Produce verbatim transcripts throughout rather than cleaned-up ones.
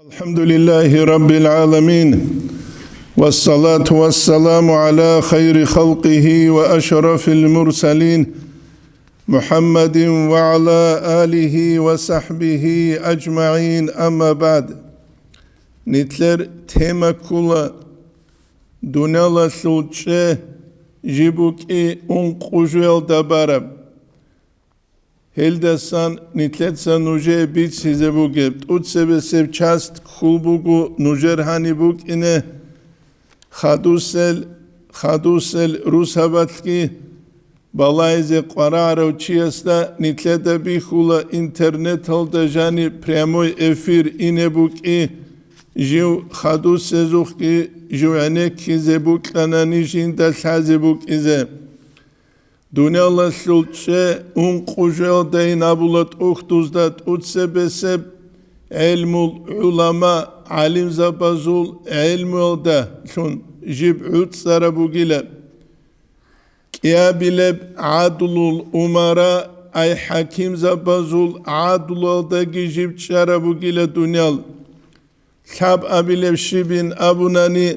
الحمد لله رب العالمين، والصلاة والسلام على خير خلقه وأشرف المرسلين، محمد وعلى آله وصحبه أجمعين، أما بعد. Нилъер тема ккола дуниялалъул чӀей жиб букӀи ункъо жоялда бараб. Гьелдасан нилъеца нужее бицине бугеб, тӀоцебесеб часть ккун буго нужер гьаниб букӀине. Хадусел, хадусел росабалъги балагьизе къваригӀарав чиясда нилъеда бихьула интернеталда жаниб прямой эфир ине букӀи, жив хадусезухъги жив гӀенеккизе букӀанани жинда лъазе букӀизе. Дуниялалъул чӀей ункъо жоялдайин абула тӀухьдузда тӀоцебесеб гӀелмул гӀулама, гӀалимзабазул гӀелмуялдалъун жиб гӀуцӀараб бугила. КӀиабилеб гӀадлул умара, ай хӀакимзабазул гӀадлуялдаги жиб чӀараб бугила дуниял. Лъабабилеб щибин абунани,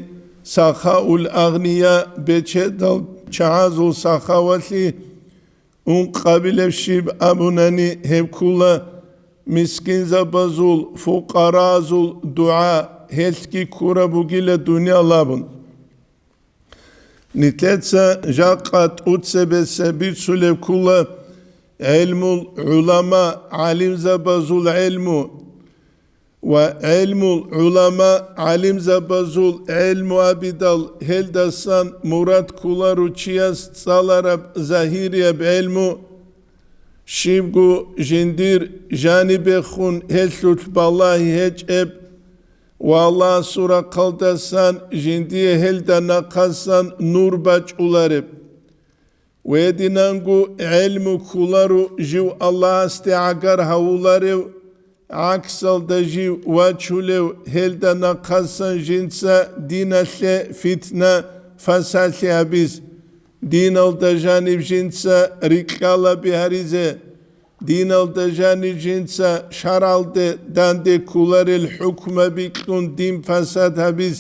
сахаул агъния, бечедал чагӀазул сахавалъи, ункъабилеб щиб абунани, гьеб ккула мискинзабазул, фукъаразул дугӀа, гьелъги ккураб бугила дуниял абун. Нилъеца жакъа тӀоцебесеб бицулеб ккула гӀелмул гӀулама, гӀалимзабазул гӀелму. Ва гӀелмул гӀулама, гӀалимзабазул гӀелму абидал, гьелдасан мурад кколаро чияс цӀалараб загьирияб гӀелму, щибго жиндир жанибехун гьелъулъ балагьи гьечӀеб ва Аллагьасул рахъалдасан жиндие гьелда нахъасан нур бачӀулареб. Гьединанго гӀелму кколаро жив Аллагьасде гӀагар гьавуларев, гӀаксалда жив вачулев, гьелда нахъасан жинца диналъе фитна, фасалъи гьабиз, диналда жаниб жинца рикьалаби гьаризе, диналда жаниб жинца шаргӀалде данде кколарел хӀукмаби кьун дин фасад гьабиз,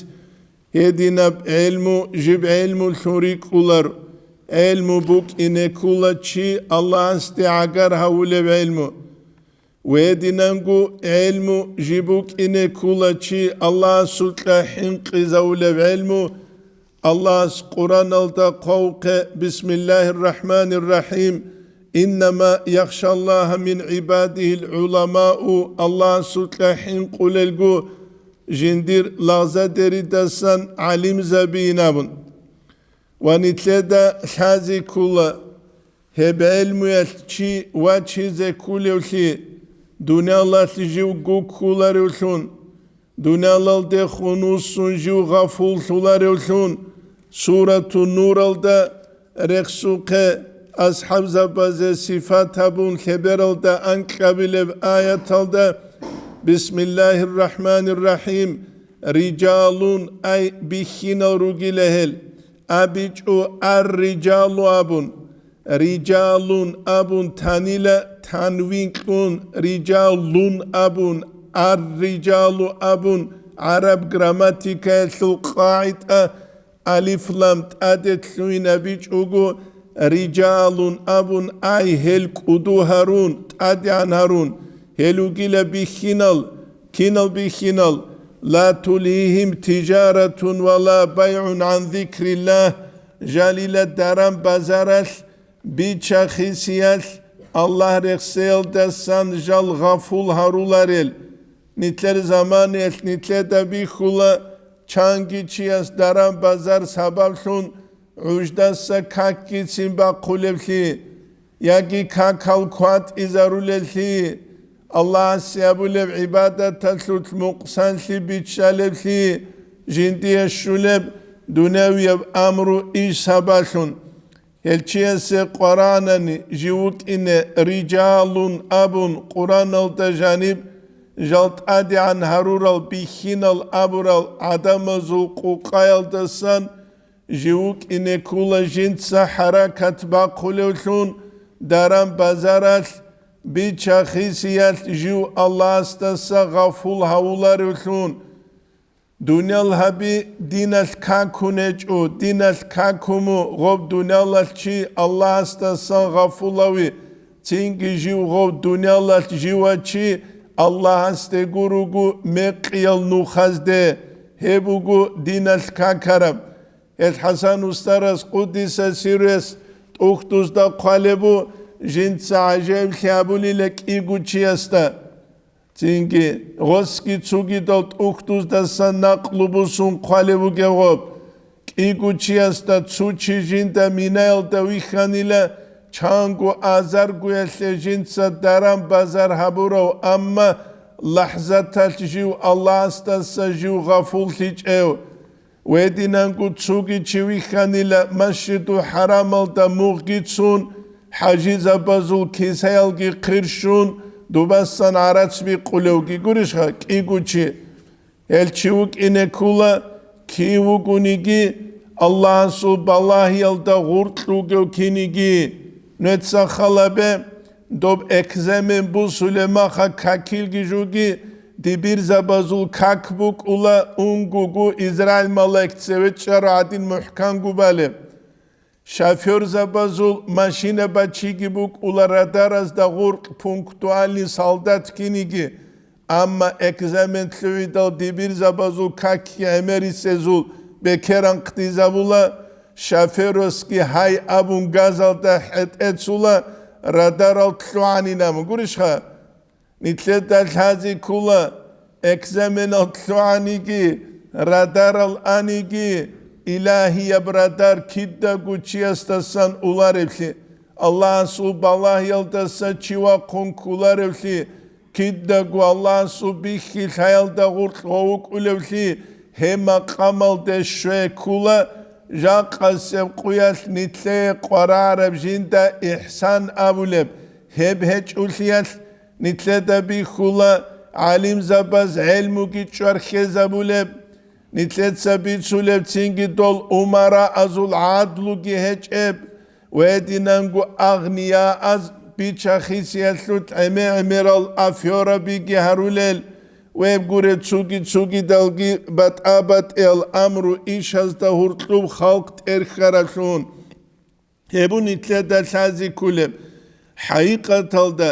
гьединаб гӀелму жиб гӀелмулъун рикӀкӀулар, гӀелму букӀине ккула чи Аллагьасде гӀагар гьавулев гӀелму. Гьединанго гӀелму жиб букӀине ккула чи Аллагьасукьа хӀинкъизавулев гӀелму. Аллагьас Къуръаналда хъвавухъе: «Бисмиллагьир рахӀманир рахӀим. Иннама яхшаллагьа мин гӀибадигьил гӀуламау», Аллагьасукьа хӀинкъулелго жиндир лагъзадеридасан гӀалимзабиин абун. Ва нилъеда лъази ккула, гьеб гӀелмуялъ чи вачизе ккулевлъи, дуниялалъ жив гуккуларевлъун, дуниялалдехун вуссун жив гъафуллъуларевлъун, Сурату Нуралда рехсухъе, асхӀабзабазе сифат гьабун лъебералда анкьабилеб аяталда: «Бисмиллагьир рахӀманир рахӀим. Рижалун», ай бихьинал ругила гьел, абичӀо ар-рижалу абун. Рижалун абун танила танвин кьун, рижалун абун, ар-рижалу абун, гӀараб грамматикаялъул къагӀида алиф-лам тӀаде лъугьинабичӀого, рижалун абун, ай гьел кӀуду гьарун, тӀадегӀан гьарун, гьел ругила бихьинал, кинал бихьинал: «Ла тулгьигьим тижаратун ва ла байгӀун гӀан зикриллагь», жалила даран-базаралъ, бича-хисиялъ, Аллагь рехсеялдасан жал гъафул гьаруларел. Нилъер заманаялъ нилъеда бихьула, чанги чияс даран-базар сабаблъун гӀуждаса какгицин бахъулевлъи, яги какал кватӀизарулеллъи, Аллагьасе гьабулеб гӀибадаталъулъ мукъсанлъи биччалеблъи, жиндие щулеб дунявияб амру иш сабаблъун. Гьел чиясе къваранани жив вукӀине рижалун абун, Къураналда жаниб жал тӀадегӀан гьарурал бихьинал абурал гӀадамазул къукъаялдасан жив вукӀине ккула жинца хӀаракат бахъулевлъун даран-базаралъ, Бича-хисиялъ жив Аллагьасдаса гъафул гьавуларевлъун. Дуниял гьаби диналъ какун гьечӀо, диналъ какун вуго гъоб дуниялалъ чи Аллагьасдасан гъафулави, цинги жив гъоб дуниялалъ жива чи Аллагьасде гуруго мекъиял нухазде, гьеб буго диналъ какараб. Гьел ХӀасан устарас, къуддиса сирругьу, тӀухьдузда хъвалеб бу, жинца гӀажаиблъи гьабулила кӀиго чиясда. Цинги, гъосги цугидал тӀухьдуздасан накълу бусун хъвалев вугев гъоб. КӀиго чиясда цо чи жинда минаялда вихьанила, чанго азаргоялъе жинца даран-базар гьабурав, амма лахӀзаталъ жив Аллагьасдаса жив гъафуллъичӀев. Гьединанго цоги чи вихьанила Масжиду ХӀарамалда мугъги цун, хӀажизабазул кисаялги хъирщун, дубасан гӀарац бикъулевги гурищха кӀиго чи. Гьел чи вукӀине ккула, кив вугониги, Аллагьасул балагьиялда гъуркь вугев киниги. Нуеца халабе, доб экзамен бусулеб маха какилги жуги, дибирзабазул как букӀула, унгугу Израил малаик цеве чӀаро гӀадин мухӀканго балеб. Шофёрзабазул машина бачиги букӀула радаразда гъуркь пунктуальный солдат киниги, амма экзамен лъугӀидал дибирзабазул какги гӀемерисезул бекеран хъдизабула, шофёрасги гьай абун газалда хӀетӀе цула, радарал лъугӀанин абун. Гурищха? Нилъеда лъазе ккула, экзаменал лъугӀаниги, радарал аниги, илагьияб радар кидаго чиясдасан улареблъи, Аллагьасул балагьиялдаса чи вахъун кколареблъи, кидаго Аллагьасул бихьи-лъаялда гъуркь гъов вукӀулевлъи, гьеб макъамалде щвей ккула, жакъасеб къуялъ нилъее къваригӀараб жинда ихсан абулеб, гьеб гьечӀолъиялъ, нилъеда бихьула гӀалимзабаз гӀелмуги чӀвархьезабулеб, нилъеца бицулеб цинги дол умараазул гӀадлуги гьечӀеб, ва гьединанго агънияаз бича-хисиялъул гӀемер-гӀемерал афёрабиги гьарулел, веб гуре цуги-цугидалги батӀа-батӀиял амру ишазда гьуркьуб халкъ тӀерхьаралъун. Гьеб нилъеда лъазе кколеб. ХӀакъикъаталда,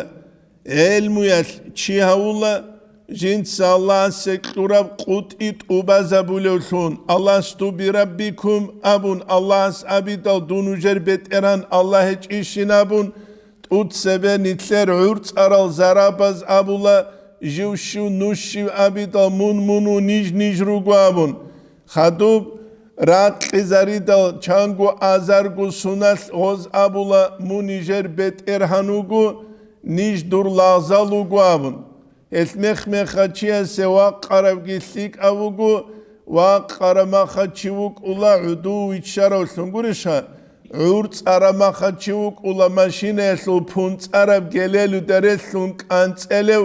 гӀелмуялъ чи гьавула, жинца Аллагьасе кьураб къутӀи тӀубазабулевлъун, Аласту бираббикум абун, Аллагьас абидал дун нужер БетӀергьан Аллагь гьечӀищин абун, тӀуцебе нилъер гӀурцӀарал зарабаз абула, жив щив, нуж щив абидал, мун мун ву, ниж ниж руго абун. Хадуб ракьизаридал чанго азарго суналъ гъоз абула, мун нижер БетӀергьан вуго, ниж дур лагъзал вуго абун. Гьелъ мех-мехачиясе вакъаравги лъикӀав вуго, вакъарамаха чи вукӀула гӀуду виччаравлъун гуриша, гӀурцӀарамаха чи вукӀула машинаялъул пунцӀараб гелелуда релълъун кӀанцӀелев,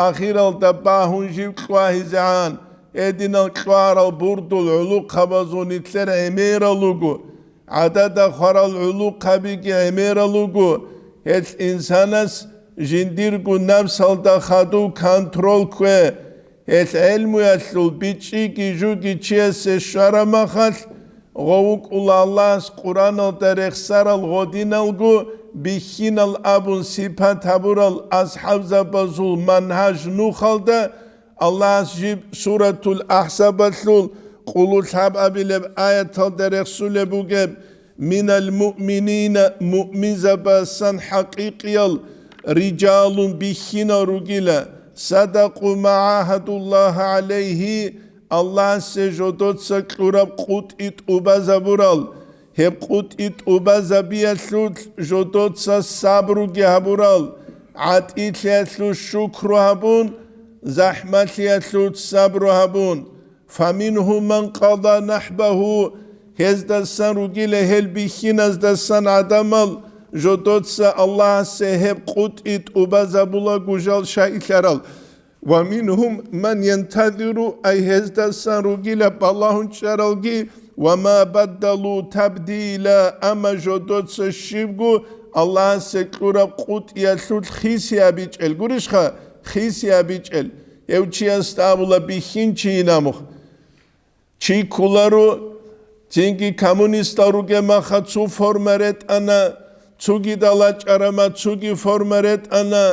ахиралда багьун жив кьвагьизегӀан. Гьединал кьварал бурдул гӀулухъабазул нилъер гӀемерал руго, гӀадада хварал гӀулухъабиги гӀемерал руго, гьелъ инсанас жиндирго напсалда хадув контрол ккве, гьелъ гӀелмуялъул бичӀчӀиги жуги чиясе щварамахалъ, гъов вукӀула Аллагьас Къураналда рехсарал гъодиналго бихьинал абун сипат гьабурал асхӀабзабазул манхӀаж нухалда, Аллагьас жиб Суратул АхӀзабалъул къулу лъабабилеб аяталда рехсулеб бугеб: «Минал муъминина», муъминзабасан хӀакъикъиял, «рижалун», бихьинал ругила, «садакъу ма гӀагьадуллагьа гӀалайгьи», Аллагьасе жодоца кьураб къутӀи тӀубазабурал, гьеб къутӀи тӀубазабиялъулъ жодоца сабруги гьабурал, гӀатӀилъиялъулъ шукру гьабун, захӀмалъиялъулъ сабру гьабун. «Фаминхум ман къада нахӀбагьу», гьездасан ругила гьел бихьиназдасан гӀадамал, жодоца Аллагьасе гьеб къутӀи тӀубазабулаго жал шайилъарал. «Ва мингьум ман янтазиру», ай гьездасан ругила балагьун чӀаралги, «ва ма баддалу табдила», амма жодоца щибго Аллагьасе кьураб къутӀиялъулъ хиси абичӀел, гурищха, хиси абичӀел, гьев чиясда абула бихьинчийин абун. Чи кколаро, цинги коммунистал ругеб маха цо форма ретӀана, цогидал рачӀарама цоги форма ретӀана,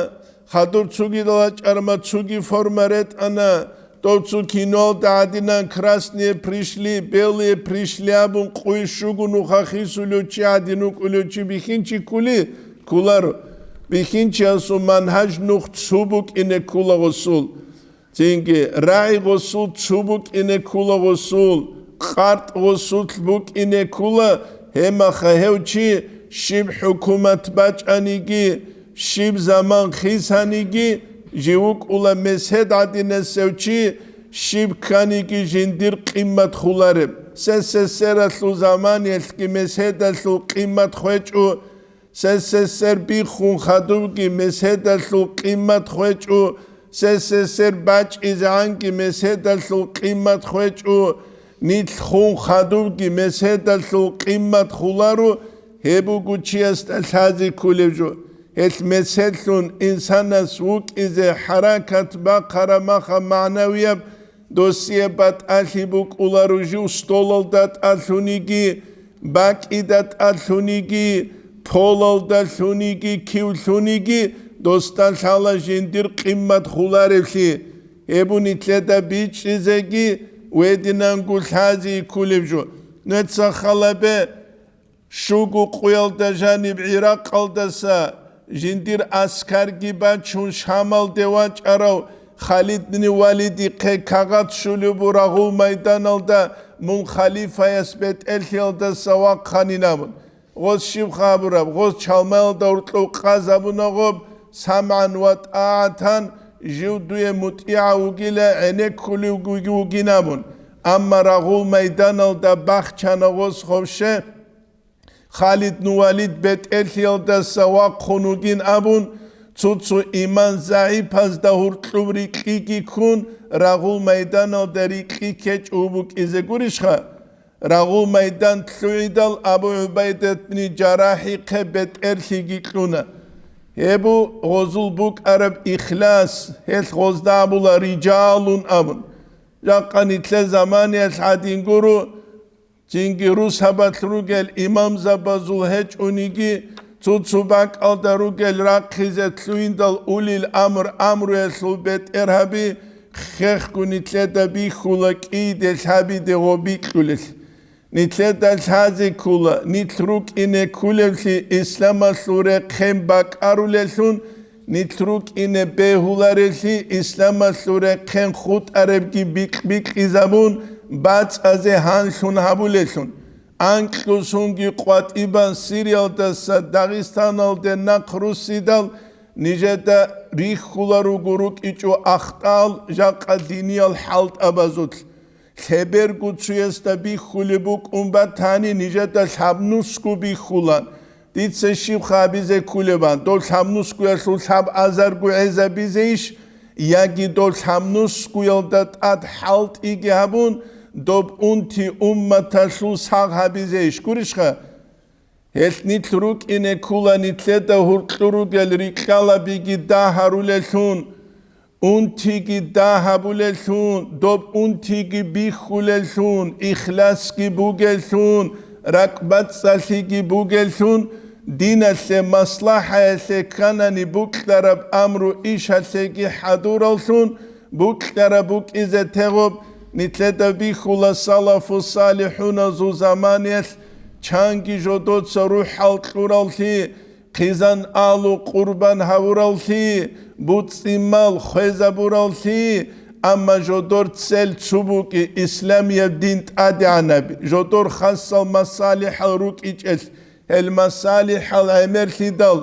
хадур цогидал рачӀарама цоги форма ретӀана, дов цо киноялда гӀадинан «Красные пришли, белые пришли» абун къуй щуго нуха хисулев чи гӀадин вукӀулев чи бихьинчи ккули кколаро. Бихьинчиясул мангьаж нух цо букӀине ккола гъосул. Цинги рагӀи гъосул цо букӀине ккола гъосул, къартӀ гъосулъ букӀине ккола, гьебмаха гьев чи щиб хӀукумат бачӀаниги, щиб заман хисаниги, жив вукӀула месед гӀадинасев чи, щиб кканиги жиндир къиммат хулареб. С С С Р-алъул заманиялъги меседалъул къиммат хвечӀо, С С С Р биххун хадубги меседалъул къиммат хвечӀо, С С С Р бачӀизегӀанги меседалъул къиммат хвечӀо, нилъ хун хадубги меседалъул къиммат хуларо, гьеб буго чиясда лъазе кколеб жо. Гьелъ меседлъун инсанас вукӀизе хӀаракат бахъараб маха магӀнавияб досие батӀалъи букӀула ружив столалда тӀалъуниги, бакӀида тӀалъуниги, полалда лъуниги, кивлъуниги, досда лъала жиндир къиммат хуларевлъи. Гьеб нилъеда бичӀчӀизеги, гьединанго лъазе кколеб жо. Нуца халабе, щуго къуялда жаниб ГӀиракъалдаса жиндир аскарги бачун Шамалде вачӀарав Халид ибн Валидихъе кагъат щолеб буго рагъул майданалда мун халифаяс бетӀерлъиялдаса вахъанин абун. Гъос щиб хабураб, гъос чалмаялда гьоркьов къазабуна гъоб, самгӀан ва тӀагӀатан, жив дуе мутӀигӀав вугила, гӀенеккулев вугин абун. Амма рагъул майданалда бахчана гъос ховше, Халид ибн Валид бетӀерлъиялдаса вахъун вугин абун, цо-цо иман загӀипазда гьоркьоб рикьиги ккун, рагъул майданалда рикьи ккечӀого букӀизе гурищха? Рагъул майдан лъугӀидал Абу ГӀубайдат бни ЖаррахӀихъе бетӀерлъиги кьуна. Гьеб буго гъозул букӀараб ихлас, гьелъ гъозда абула рижалун абун. Жакъа нилъер заманиялъ гӀадин гуро, цинги русабалъ ругел имамзабазул гьечӀониги, цо-цо бакӀалда ругел рахъизе лъугьиндал улил амр амруялъул бетӀергьаби хехго нилъеда бихьула кӀийде лъабиде гъобикьулел. Нилъеда лъазе ккола, нилъ рукӀине кколевлъи исламалъул рехъен бакӀарулеллъун, нилъ рукӀине бегьулареллъи исламалъул рехъен хутӀарабги бикь-бикьизабун, бацӀазе гьанлъун гьабулеллъун. Анкьусунги къватӀибан Сириялдаса Дагъистаналде нахъ руссидал, нижеда рихьула руго рукӀичӀо ахтал жакъа диниял хӀалтӀабазулъ. Лъеберго цуясда бихьулеб букӀун батани, нижеда лъабнусго бихьула. Дица щиб хабизе кколебан, доб лъабнусгоялъул лъабазарго гӀезабизейищ, яги доб лъабнусгоялда тӀад хӀалтӀиги гьабун, доб унти умматалъул сагъ гьабизейищ? Гурищха? Гьелъ нилъ рукӀине ккола нилъеда гьоркьор ругел рикьалабиги дагьарулеллъун, унтиги дагьабулеллъун, доб унтиги бихьулеллъун, ихласги бугеллъун, ракӀбацӀцӀалъиги бугеллъун, диналъе маслахӀаялъе кканани букьараб амру ишалъеги хӀадураллъун, букьараб букӀизе тегъоб, нилъеда бихьула салафу салихӀуназул заманиялъ чанги жодоца рухӀал кьураллъи, хъизан алу къурбан гьавураллъи, буцӀцӀимал хвезабураллъи, амма жодор цел цо букӀи, исламияб дин тӀадегӀанаби, жодор хасал масалихӀал рукӀичӀелъ, гьел масалихӀал гӀемерлъидал,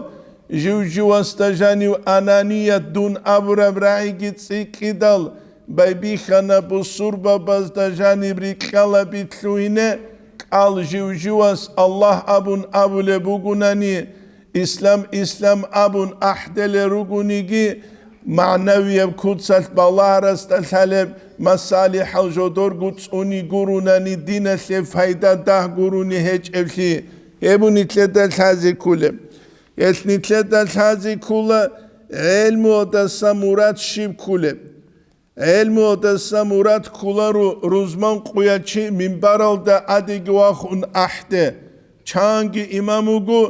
жив-живасда жанив ананият дун абураб рагӀиги цӀикӀкӀидал, байбихьана бусурбабазда жаниб рикьалаби лъугьине, кӀал жив-живас Аллагь абун абулеб бугунани, ислам, ислам абун ахӀделел ругониги, магӀнавияб куцалъ балагьарасда лъалеб масалихӀал жодорго цӀуни гурунани диналъе пайда дагь гуруни гьечӀеблъи, гьеб нилъеда лъазе кколеб. Гьелъ нилъеда лъазе ккола гӀелмуялдаса мурад щиб кколеб. ГӀелмуялдаса мурад кколаро рузман къуялъ чи минбаралда адеги вахун ахӀде. Чанги имам вуго,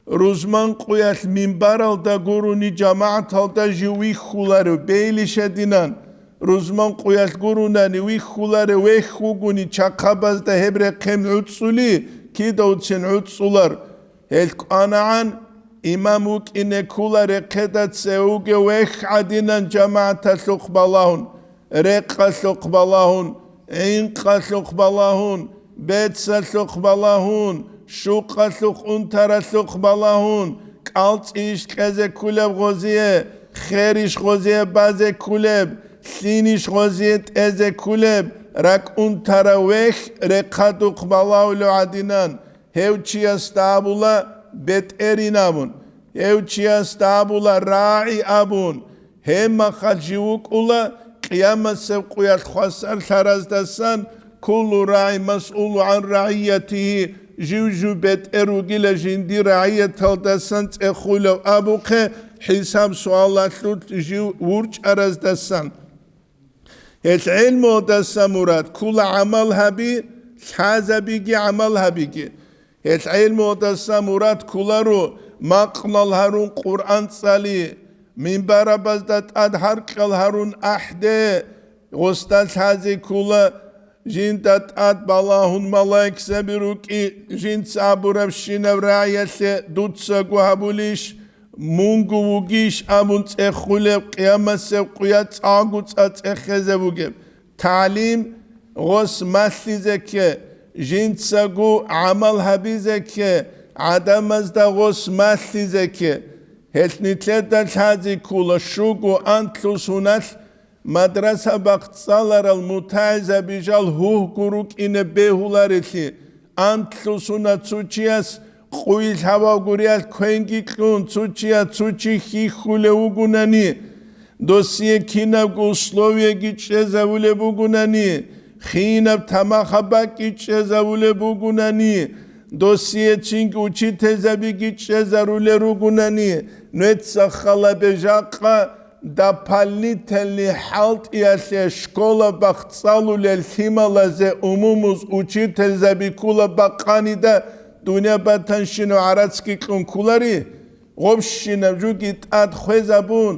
рузман къуялъ минбаралда гурони жамагӀаталда жив вихьуларо, бейлищ гьединан, рузман къуялъ гуронани вихьуларо, вехь вугони чахъабазда гьеб рехъен гӀуцӀцӀули, кидавцин гӀуцӀцӀулар. Гьел кӀванагӀан имам вукӀине ккола рехъеда цеве вугев вехь гӀадинан жамагӀаталъухъ балагьун, рекъалъухъ балагьун, гӀинкъалъухъ балагьун, бецалъухъ балагьун, щукъалъухъ, унтаралъухъ балагьун, кӀалцӀийищ кьезе кколеб гъозие, херищ гъозие базе кколеб, лъинищ гъозие тӀезе кколеб, ракӀ унтарав вехь рехъадухъ балагьулев гӀадинан, гьев чиясда абула бетӀерин абун, гьев чиясда абула рагӀи абун, гьеб мехалъ жив вукӀула къиямасеб къуялъ хвасарлъараздасан, куллу рагӀи масъулу гӀан рагӀиятигьи, жив-жив бетӀер вугила жиндир рагӀияталдасан цӀехулев абухъе, хӀисаб-суалалъулъ жив вурчӀараздасан. Гьелъ гӀелмуялдаса мурад ккола гӀамал гьаби, лъазабиги гӀамал гьабиги. Гьелъ гӀелмуялдаса мурад кколаро макънал гьарун Къуръан цӀали, минбарабазда тӀад гьаркьал гьарун ахӀде, гъосда лъазе ккола жинда тӀад балагьун малаикзаби рукӀи, жинца абурабщинаб рагӀиялъе дуцаго гьабулищ, мунго вугищ абун цӀехулеб къиямасеб къуя цӀакъго цӀа цӀехезе бугеб. ТагӀлим гъос малъизе кке, жинцаго гӀамал гьабизе кке, гӀадамазда гъос малъизе кке. Гьелъ нилъеда лъазе ккола щуго анлъусуналъ мадраса бахъ цӀаларал мутагӀилзаби жал гьугьго рукӀине бегьуларелъи, анлъусуна цо чияс къуй лъабав гуриялъ квенги кьун, цо чияс цо чи хьихьулев вугунани, досие кинабго условияги чӀезавулеб бугунани, хинаб тамахаб бакӀги чӀезавулеб бугунани, досие цинги учительзабиги чӀезарулел ругунани, нуеца халабе жакъа дополнительный хӀалтӀиялъе школа бахъ цӀалулел лъималазе умумуз учительзаби ккула бакъанида, дунъя батанщинав гӀарацги кьун ккулари? Гъобщинаб жуги тӀад хвезабун,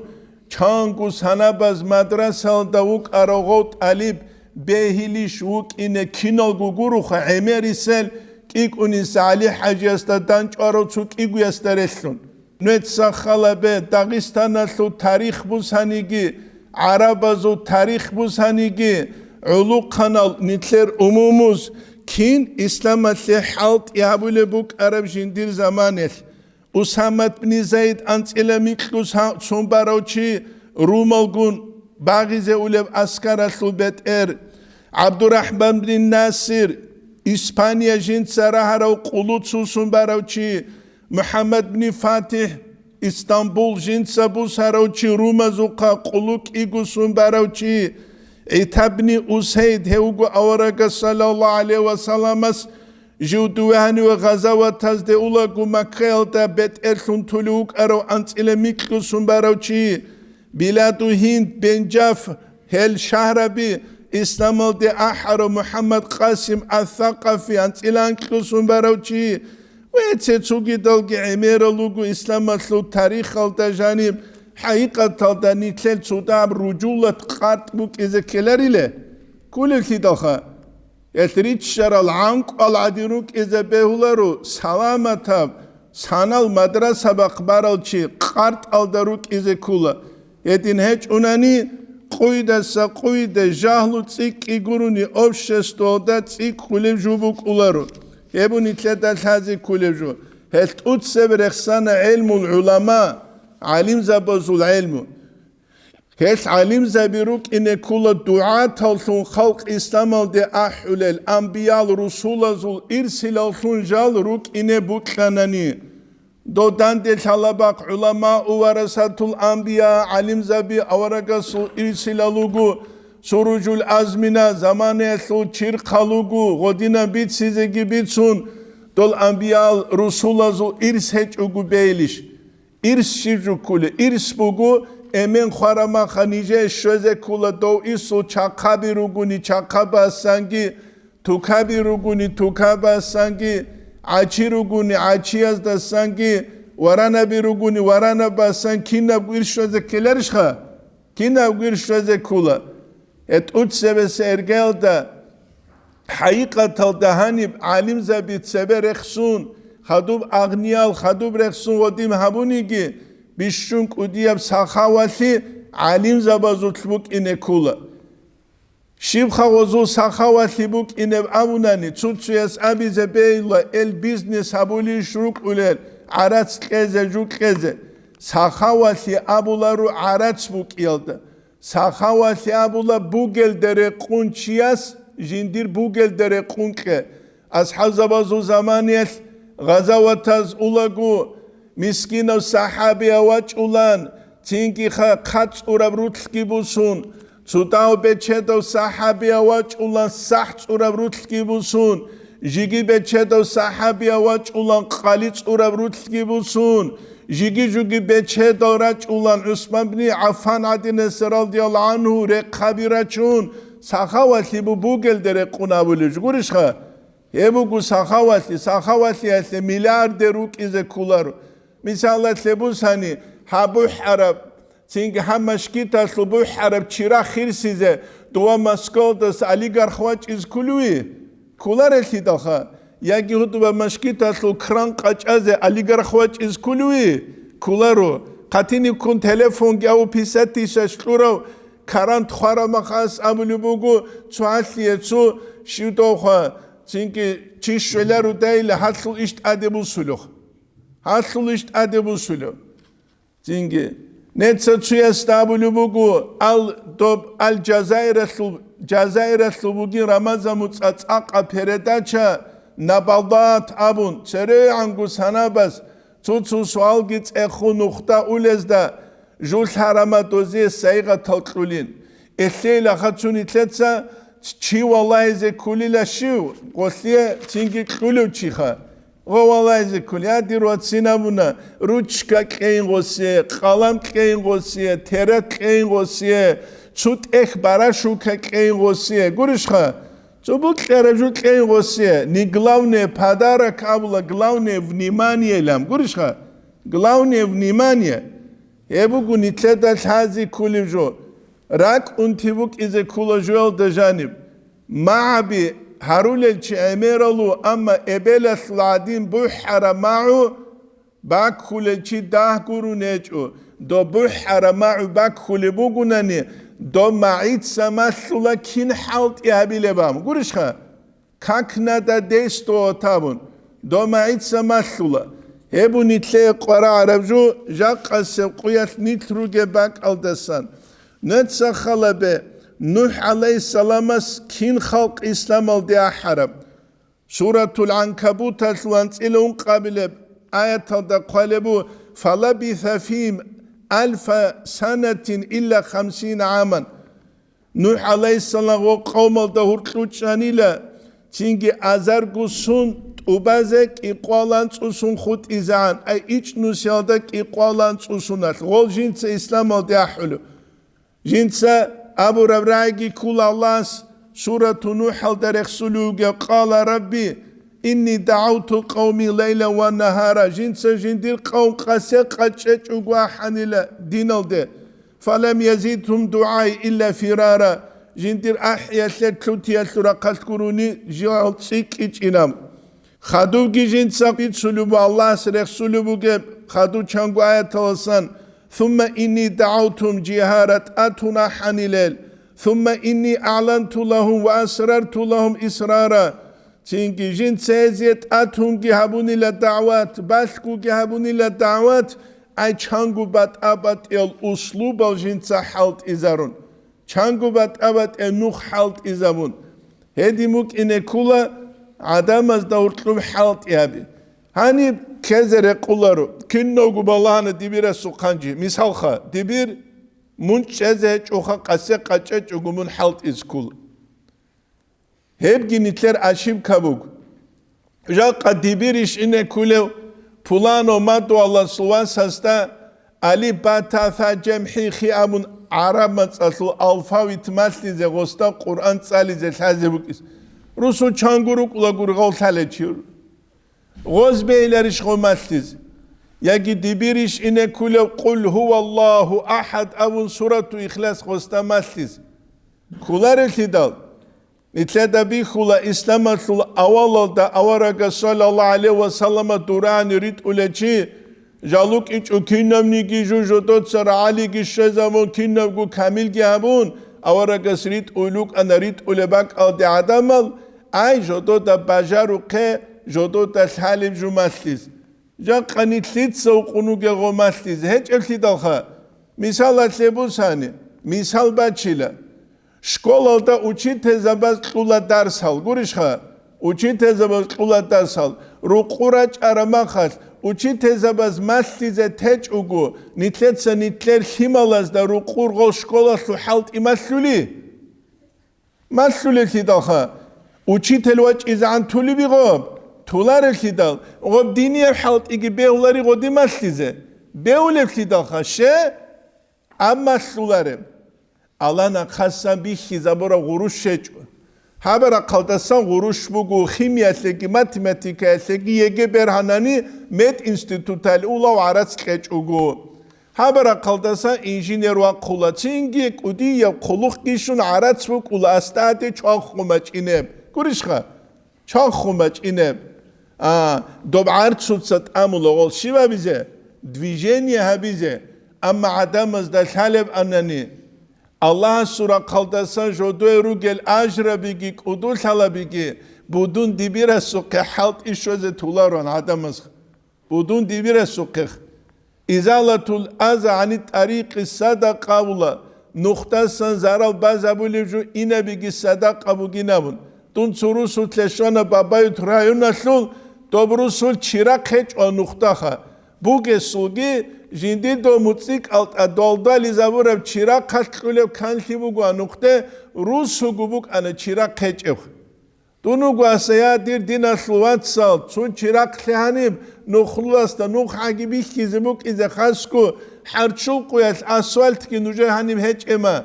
чанго санабаз мадрасалда вукӀарав гъов тӀалиб бегьилищ вукӀине киналго гуроха гӀемерисел кӀикӀунис ГӀали-хӀажиясда дандчӀварав цо кӀигоясда релълъун. Нуеца халабе, Дагъистаналъул тарих бусаниги, гӀарабазул тарих бусаниги, гӀулухъанал нилъер умумуз кин исламалъе хӀалтӀи гьабулеб букӀараб жиндир заманелъ. Усамат бни Зайд анцӀила микьго са-, цун барав чи румалгун багъизе улеб аскаралъул бетӀер, ГӀабдурахӀман бни Насир, Испания жинца рагьарав къулу цусун барав чи, МухӀаммад бни ФатихӀ, Истанбул жинца бусарав чи, румазухъа къулу кӀигусун барав чи, ГӀитабни Усейд, гьев вуго аварагас саллаллагьу гӀалайгьи ва салламас жив дуве гьаниве гъазаватазде улаго Маккаялда бетӀерлъун тулев вукӀарав анцӀила микьусун барав чи, Биладу Гьинд бен Жаф, гьел шагьраби, исламалде ахӀарав МухӀаммад Къасим ас-Сакъафи анцӀила анкьусун барав чи, ва цо-цогидалги гӀемерал руго исламалъул тарихалда жаниб, хӀакъикъаталда нилъел цо дагьаб ружулат къартӀ букӀизе ккелариле? Кколеблъидалха, гьелъ риччарал гӀанкӀуал гӀадин рукӀизе бегьуларо, саламатаб, санал мадраса бахъ барал чи къартӀалда рукӀизе ккола. Гьедин гьечӀунани, къуйдаса къуйде жагьлу цӀикӀкӀи гурони, обществоялда цӀикӀкӀулеб жо букӀуларо. Гьеб нилъеда лъазе кколеб жо. Гьелъ тӀоцебе рехсана гӀелмул гӀулама, гӀалимзабазул гӀелму. Гьелъ гӀалимзаби рукӀине ккола дугӀаталлъун халкъ исламалде ахӀулел, анбиял-русулазул ирсилаллъун жал рукӀине букьанани. Дов данде лъалабахъ гӀуламау варасатул анбия, гӀалимзаби аварагасул ирсилал руго, суружул азмина заманаялъул чирхъал руго, гъодинан бицизеги бицун, Дол анбиял русулазул ирс гьечӀого бейилищ? Ирс щиб жо кколеб? Ирс буго, эмен хварамаха нижее щвезе ккола дов ирсул чахъаби ругони чахъабасанги, тукаби ругони тукабасанги, гӀачи ругони гӀачияздасанги, варанаби ругони варанабасан кинабго ирс щвезе ккеларищха? Кинабго ирс щвезе ккола. Гье, тӀуцебесеб иргаялда, хӀакъикъаталда гьаниб гӀалимзаби цебе рехсун, хадуб агъниял хадуб рехсун гъодин гьабуниги, бищун кӀудияб сахавалъи гӀалимзабазулъ букӀине ккола. Щибха гъозул сахавалъи букӀинеб абунани, цо-цояс абизе бейла, эл бизнес гьабулищ рукӀулел, гӀарац кьезе, жу кьезе. Сахавалъи абуларо гӀарац букӀиялда. Сахавалъи абула бугелде рекъун чияс жиндир бугелде рекъун кье. АсхӀабзабазул заманиялъ гъазаватаз улаго, мискинав сахӀабияв вачӀулан, цинги ха-, хъацӀураб рулъги бусун, цо дагьав бечедав сахӀабияв вачӀулан, сахӀ цӀураб рулъги бусун, жиги бечедав сахӀабияв вачӀулан, къали цӀураб рулъги бусун, жиги-жуги бечедал рачӀулан, ГӀусман бни ГӀаффан гӀадинас радияллагьу гӀанху рехъаби рачун, сахавалъи бу-, бугелде рекъун абулеб жо гурищха? Гьеб буго сахавалъи, сахавалъиялъе миллиардер рукӀизе кколаро. Мисалалъе бусани, гьаб бухӀараб, цинги гьаб машгиталъул бухӀараб чирахъ хирсизе дова Москвалдаса олигарх вачӀиз кколеви? Кколарелъидалха, яги гьудуба машгиталъул кран къачӀазе олигарх вачӀиз кколеви? Кколаро. Хъатиниккун телефонги аву писатисаш кьурав карант хварамахъас абулеб буго, цо гьалъие цо щивдавха, цинги чи щвелародайила гьалъул иш тӀаде бусулев. Гьалъул иш тӀаде бусулев. Цинги, неца цуясда абулеб буго, ал доб, ал Жазаиралъул, Жазаиралъул бугин Рамазан муцӀа цӀакъа передача «Набадат» абун, церегӀанго санабаз цо-цо суалги цӀехун нухда улезда, жул хӀарамат дозе сайгъатал кьулин. Элъейла хацун итлъеца чи валлагьизе ккулила щив, гъолъие цинги кьулев чиха. Гъо валлагьизе кколин, я дир вацин абуна, ручка кьейин гъосие, къалам кьейин гъосие, терат кьейин гъосие, цу тӀех барашулка кьейин гъосие. Гурищха? Цо букьараб жо кьейин гъосие. Не главное подарок абула, главное внимание лам. Гурищха? Главное внимание. Гьеб буго нитлъеда лъази ккулеб жо. РакӀунти букӀизе ккула жоялда жаниб. МагӀаби гьарулел чи гӀемералу, амма эбелалъул гӀадин бухӀараб магӀу баккулел чи дагь гурун гьечӀо. Доб бухӀараб магӀу баккулеб бугунани, доб магӀица малъула кин хӀалтӀи гьабилеб абун. Гурищха? Как надо действовать абун, доб магӀица малъула. Гьеб бу нитлъее къварагӀараб жо, жакъасеб къуялъ нилъ ругеб бакӀалдасан. Нуца халабе, НухӀ гӀалайгьиссаламас кин халкъ исламалде ахӀараб? Суратул ГӀанкабуталъул анцӀила ункъабилеб аяталда хъвалеб бу: «Фалабиса фигьим альфа санатин илла хамсина гӀаман». НухӀ гӀалайгьиссалам гъо къавмалда гьуркьучӀанила, цинги азарго сун тӀубазе кӀикъвалан цӀусун хутӀизегӀан, ай ичӀнусиялда кӀикъвалан цӀусуналъ, гъол жинца исламалде ахӀулев. Жинца абураб рагӀиги ккула Аллагьас, сурату НухӀалда рехсулев вугев: «Къала Рабби, инни дагӀавту къавми лайлан ва нагьара», жинца жиндир къавм къасе къачӀечӀого ахӀанила диналде. «Фалам язидгьум дугӀаи илла фирара», жиндир ахӀиялъе лъутиялъул рахъалъ гурони жал цӀикӀкӀичӀинаб. Хадубги жинца бицулеб ва Аллагьас рехсулеб бугеб хадув чанго аяталасан: «Сумма инни дагӀавтум жигьара», тӀатун ахӀанилел, «Сумма инни аъланту лагьум ва асрарту лагьум исрара», цинги жинца гьезие тӀатунги гьабунила дагӀват, балъгоги гьабунила дагӀват, ай чанго батӀа-батӀиял услубал жинца хӀалтӀизарун, чанго батӀа-батӀиял нух хӀалтӀизабун. Гьедин букӀине ккула гӀадамазда гьуркьуб хӀалтӀи гьаби. Гьаниб ккезе рекъоларо, киналго балагьана дибирасул хъанжи. Мисалха, дибир мун чӀезе гьечӀоха, къасе къачӀечӀого мун хӀалтӀизе ккола. Гьебги нилъер ошибка буго. Жакъа дибирищ ине ккулев пуланав мадугьаласул васасда алиф, ба, та, са, жем, хӀи, хи абун гӀараб мацӀалъул алфавит малъизе, гъосда Къуръан цӀализе лъазе букӀис. Русул чанго рукӀула гургъав лъалечи. Гъоз бейиларищ гъо малъиз? Яги дибирищ ине ккулев «Къул гьуваллагьу ахӀад» абун сурату Ихлас гъосда малъиз? Кколарелъидал, нилъеда бихьула исламалъул авалалда аварагас саллаллагьу гӀалайгьи ва саллама дурани ритӀулечи, жалукӀичӀо кинабниги жу жодоца рагӀалиги щвезабун, кинабго камилги гьабун, аварагас ритӀуй лукӀана ритӀулеб бакӀалде гӀадамал, ай, жодода бажарухъе, жодода лъалеб жумалъиз. Жакъа нилъица укъунуге гъомалъизе гьечӀеблъидалха, мисалалъе бусани, мисал бачила. Школалда учительзабаз кьула дарсал, гурищха? Учительзабаз кьула дарсал. Рукъу рачӀараб махалъ, учительзабаз малъизе течӀого, нилъеца нилъер лъималазда рукъур гъол школалъул хӀалтӀи малъули? Малъулеблъидалха, учитель вачӀизегӀан тулеби гъоб? Тулареблъидал, гъоб динияб хӀалтӀиги бегьулари гъоди малъизе? Бегьулеблъидалха, ще? Амма лъулареб. Алана хъасан бихьизабураб гъурущ гьечӀо. Гьаб рахъалдасан гъурущ буго химиялъеги, математикаялъеги, ЕГЭ бергьанани мединституталъ улав гӀарац кьечӀого. Гьаб рахъалдасан инженер вахъула, цинги кӀудияб хъулухъги щун гӀарац букӀула астаде чваххун бачӀинеб. Гурищха? Чваххун бачӀинеб. А, доб гӀарцуца тӀамула гъол щиб гьабизе? Движение гьабизе. Амма гӀадамазда лъалеб анани, Аллагьасул рахъалдасан жодое ругел ажрабиги кӀудулъалабиги будун дибирасухъе хӀалтӀи щвезе тулароан гӀадамаз. Будун дибирасухъех. Изалатул аза гӀани тӀарикъи садакъа абула, нухдасан зарал базабулеб жо инабиги садакъа бугин абун. Дун цо русулъе щвана Бабают районалъул, доб русул чирахъ гьечӀо нухдаха. Бугесулги, жиндир доб муцӀикӀалтӀа долдализабураб чирахъалъ кьулеб канлъи буго нухде, русуго букӀана чирахъ гьечӀеб. Дун вуго аса, я, дир диналъул вацал, цун чирахъ лъе гьаниб, нухлуласда нух гӀаги бихьизе букӀизе хасго, хӀарчул къуялъ асфальтги нужер гьаниб гьечӀема.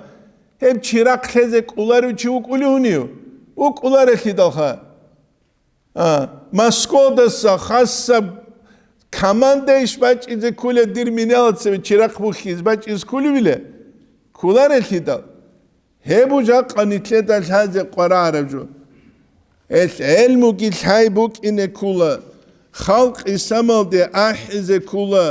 Гьеб чирахъ лъезе кӀоларев чи вукӀулев гьунив? ВукӀуларелъидалха. А, Москвадаса хасаб команда иш бачӀизе кколев дир миналацаби чирахъ бухьизе бачӀизе кколевила? Кколарелъидал. Гьеб жакъа нилъеда лъазе къварагӀараб жо. Гьелъ гӀелмуги лъай букӀине ккула, халкъ исламалде ахӀизе ккула,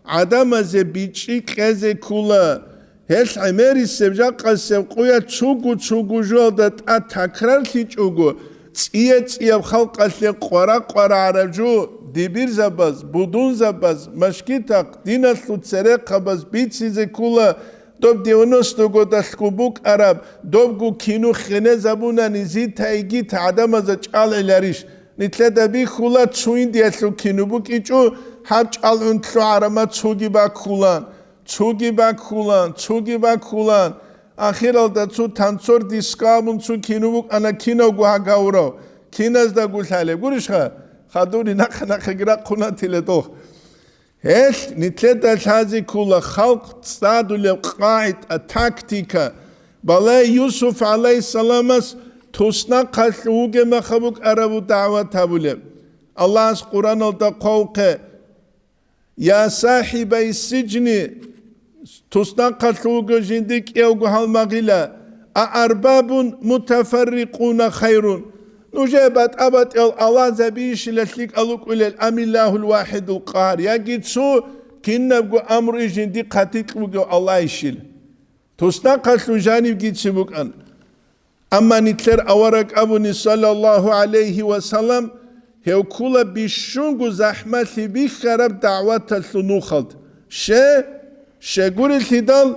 гӀадамазе бичӀчӀи кьезе ккула. Гьелъ гӀемерисеб жакъасеб къуя цугу-цугу жоялда тӀад такрарлъичӀого, цӀия-цӀияб халкъалъе къвара-къварагӀараб жо, дибирзабаз, будунзабаз, машгитахъ, диналъул церехъабаз бицизе ккула, доб девяносто годалъго букӀараб, добго кино хинезабунани зита-игита гӀадамазда чӀалгӀиларищ? Нилъеда бихьула, цо Индиялъул кино букӀичӀо, гьаб чӀалгӀун лъугӀарама цоги баккулан, цоги баккулан, цоги баккулан. Ахиралда цо танцор диско абун цо кино букӀана, кинавго гьагавурав, киназдаго лъалеб. Гурищха? Хадуни нахъа-нахъеги рахъунатила дох. Гьелъ нилъеда лъазе ккула халкъ цӀадулеб къагӀида, тактика. Балай Юсуф гӀалайгьиссаламас туснахъалъув вугеб маха букӀарабу дагӀват гьабулеб. Аллагьас Къуръаналда хъвавухъе: «Я сахибай сиджни», туснахъалъув вуго жиндир кӀиявго гьалмагъила, «а арбабун мутафаррикъуна хайрун». Нужее батӀа-батӀиял аллагьзабийищила лъикӀал рукӀулел, «амиллагьул вахӀидул къагьар», яги цо кинабго амруй жиндихъ гьатикь бугев Аллагьищила? Туснахъалъув жанивгицин букӀан. Амма нилъер авараг абуни, саллаллагьу гӀалайгьи ва саллам, гьев ккула бищунго захӀмалъи бихьараб дагӀваталъул нухалд. Ще, щегурелъидал,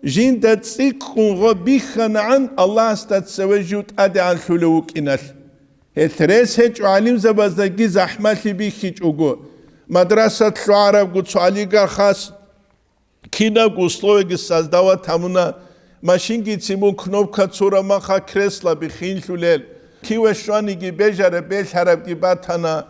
жинда цӀикӀкӀун гъо бихьанагӀан Аллагьасда цеве жив тӀадегӀанлъулев вукӀиналъ. Гьелъ рес гьечӀо гӀалимзабаздаги захӀмалъи бихьичӀого, мадрасат лъугӀарабго цо олигархас кинабго условияги создавать гьабуна, машинги цебун кнопка цураб маха креслаби хинлъулел, Киве щваниги бежараб белъарабги батана.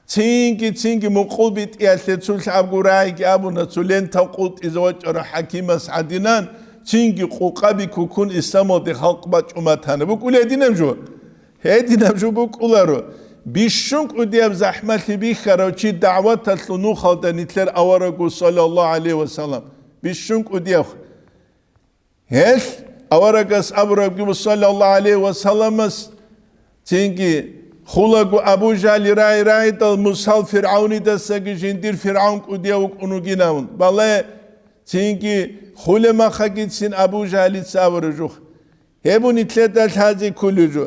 Цинги-цинги мукъул битӀиялъе цо лъабго рагӀиги абуна, цо лентав къултӀизе вачӀарав хӀакимас гӀадинан, цинги къукъаби ккуккун исламалде халкъ бачӀун батана. БукӀулей гьединаб жо? Гьединаб жо букӀуларо. Бищун кӀудияб захӀмалъи бихьарав чи дагӀваталъул нухалда нилъер аварагу, саллаллагьу гӀалайгьи ва саллам. Бищун кӀудияб. Гьелъ аварагас абурабги буго, саллаллагьу гӀалайгьи ва салламас, цинги хулаго Абу Жагьли рагӀи-рагӀидал Мусал ФиргӀавнидасаги жиндир ФиргӀавн кӀудияв вукӀун вугинавун. Бале, цинги хулемахагицин Абу Жагьлица абураб жух. Гьеб нилъеда лъазе кколеб жо.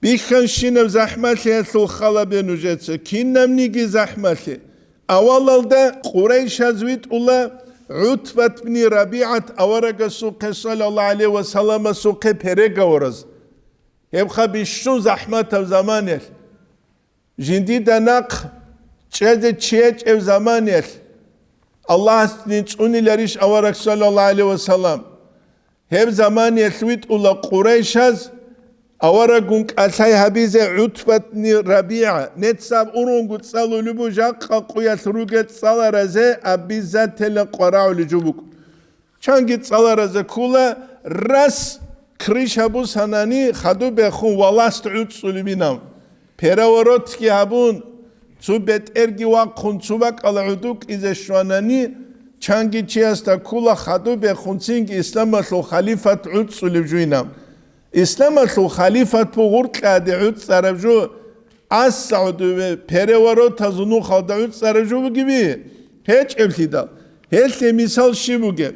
Бихьанщинаб захӀмалъиялъул хал гьабе нужеца, кинабниги захӀмалъи. Авалалда къурайшаз витӀула ГӀутбат бни РабигӀат аварагасухъе, саллаллагьу гӀалайгьи ва салламасухъе, переговораз. Гьебха бищун захӀматаб заманаялъ, жиндида нахъ чӀезе чи гьечӀеб заманаялъ, Аллагьас дин цӀуниларищ авараг, саллаллагьу гӀалайгьи ва саллам? Гьеб заманаялъ витӀула къурайшаз аварагун кӀалъай гьабизе ГӀутбат бни РабигӀа, нецаб урунго цӀалулеб бу жакъа къуялъ ругел цӀаларазе абизатела къварагӀулеб жо букӀун. Чанги цӀаларазе ккула, рас крыша бусанани хадуб бехун валаст гӀуцӀцӀулебинав. Переворотги гьабун, цо бетӀерги вахъун, цо бакӀалда гӀодов кӀизе щванани, чанги чиясда ккула хадуб бехун цинги исламалъул халифат гӀуцӀцӀулеб жуйнаб. Исламалъул халифат буго гъуркьаде гӀуцӀцӀараб жо, аса гӀодове переворотазул нухалда гӀуцӀцӀараб жо бугеби? ГьечӀеблъидал. Гьелъе мисал щиб бугеб?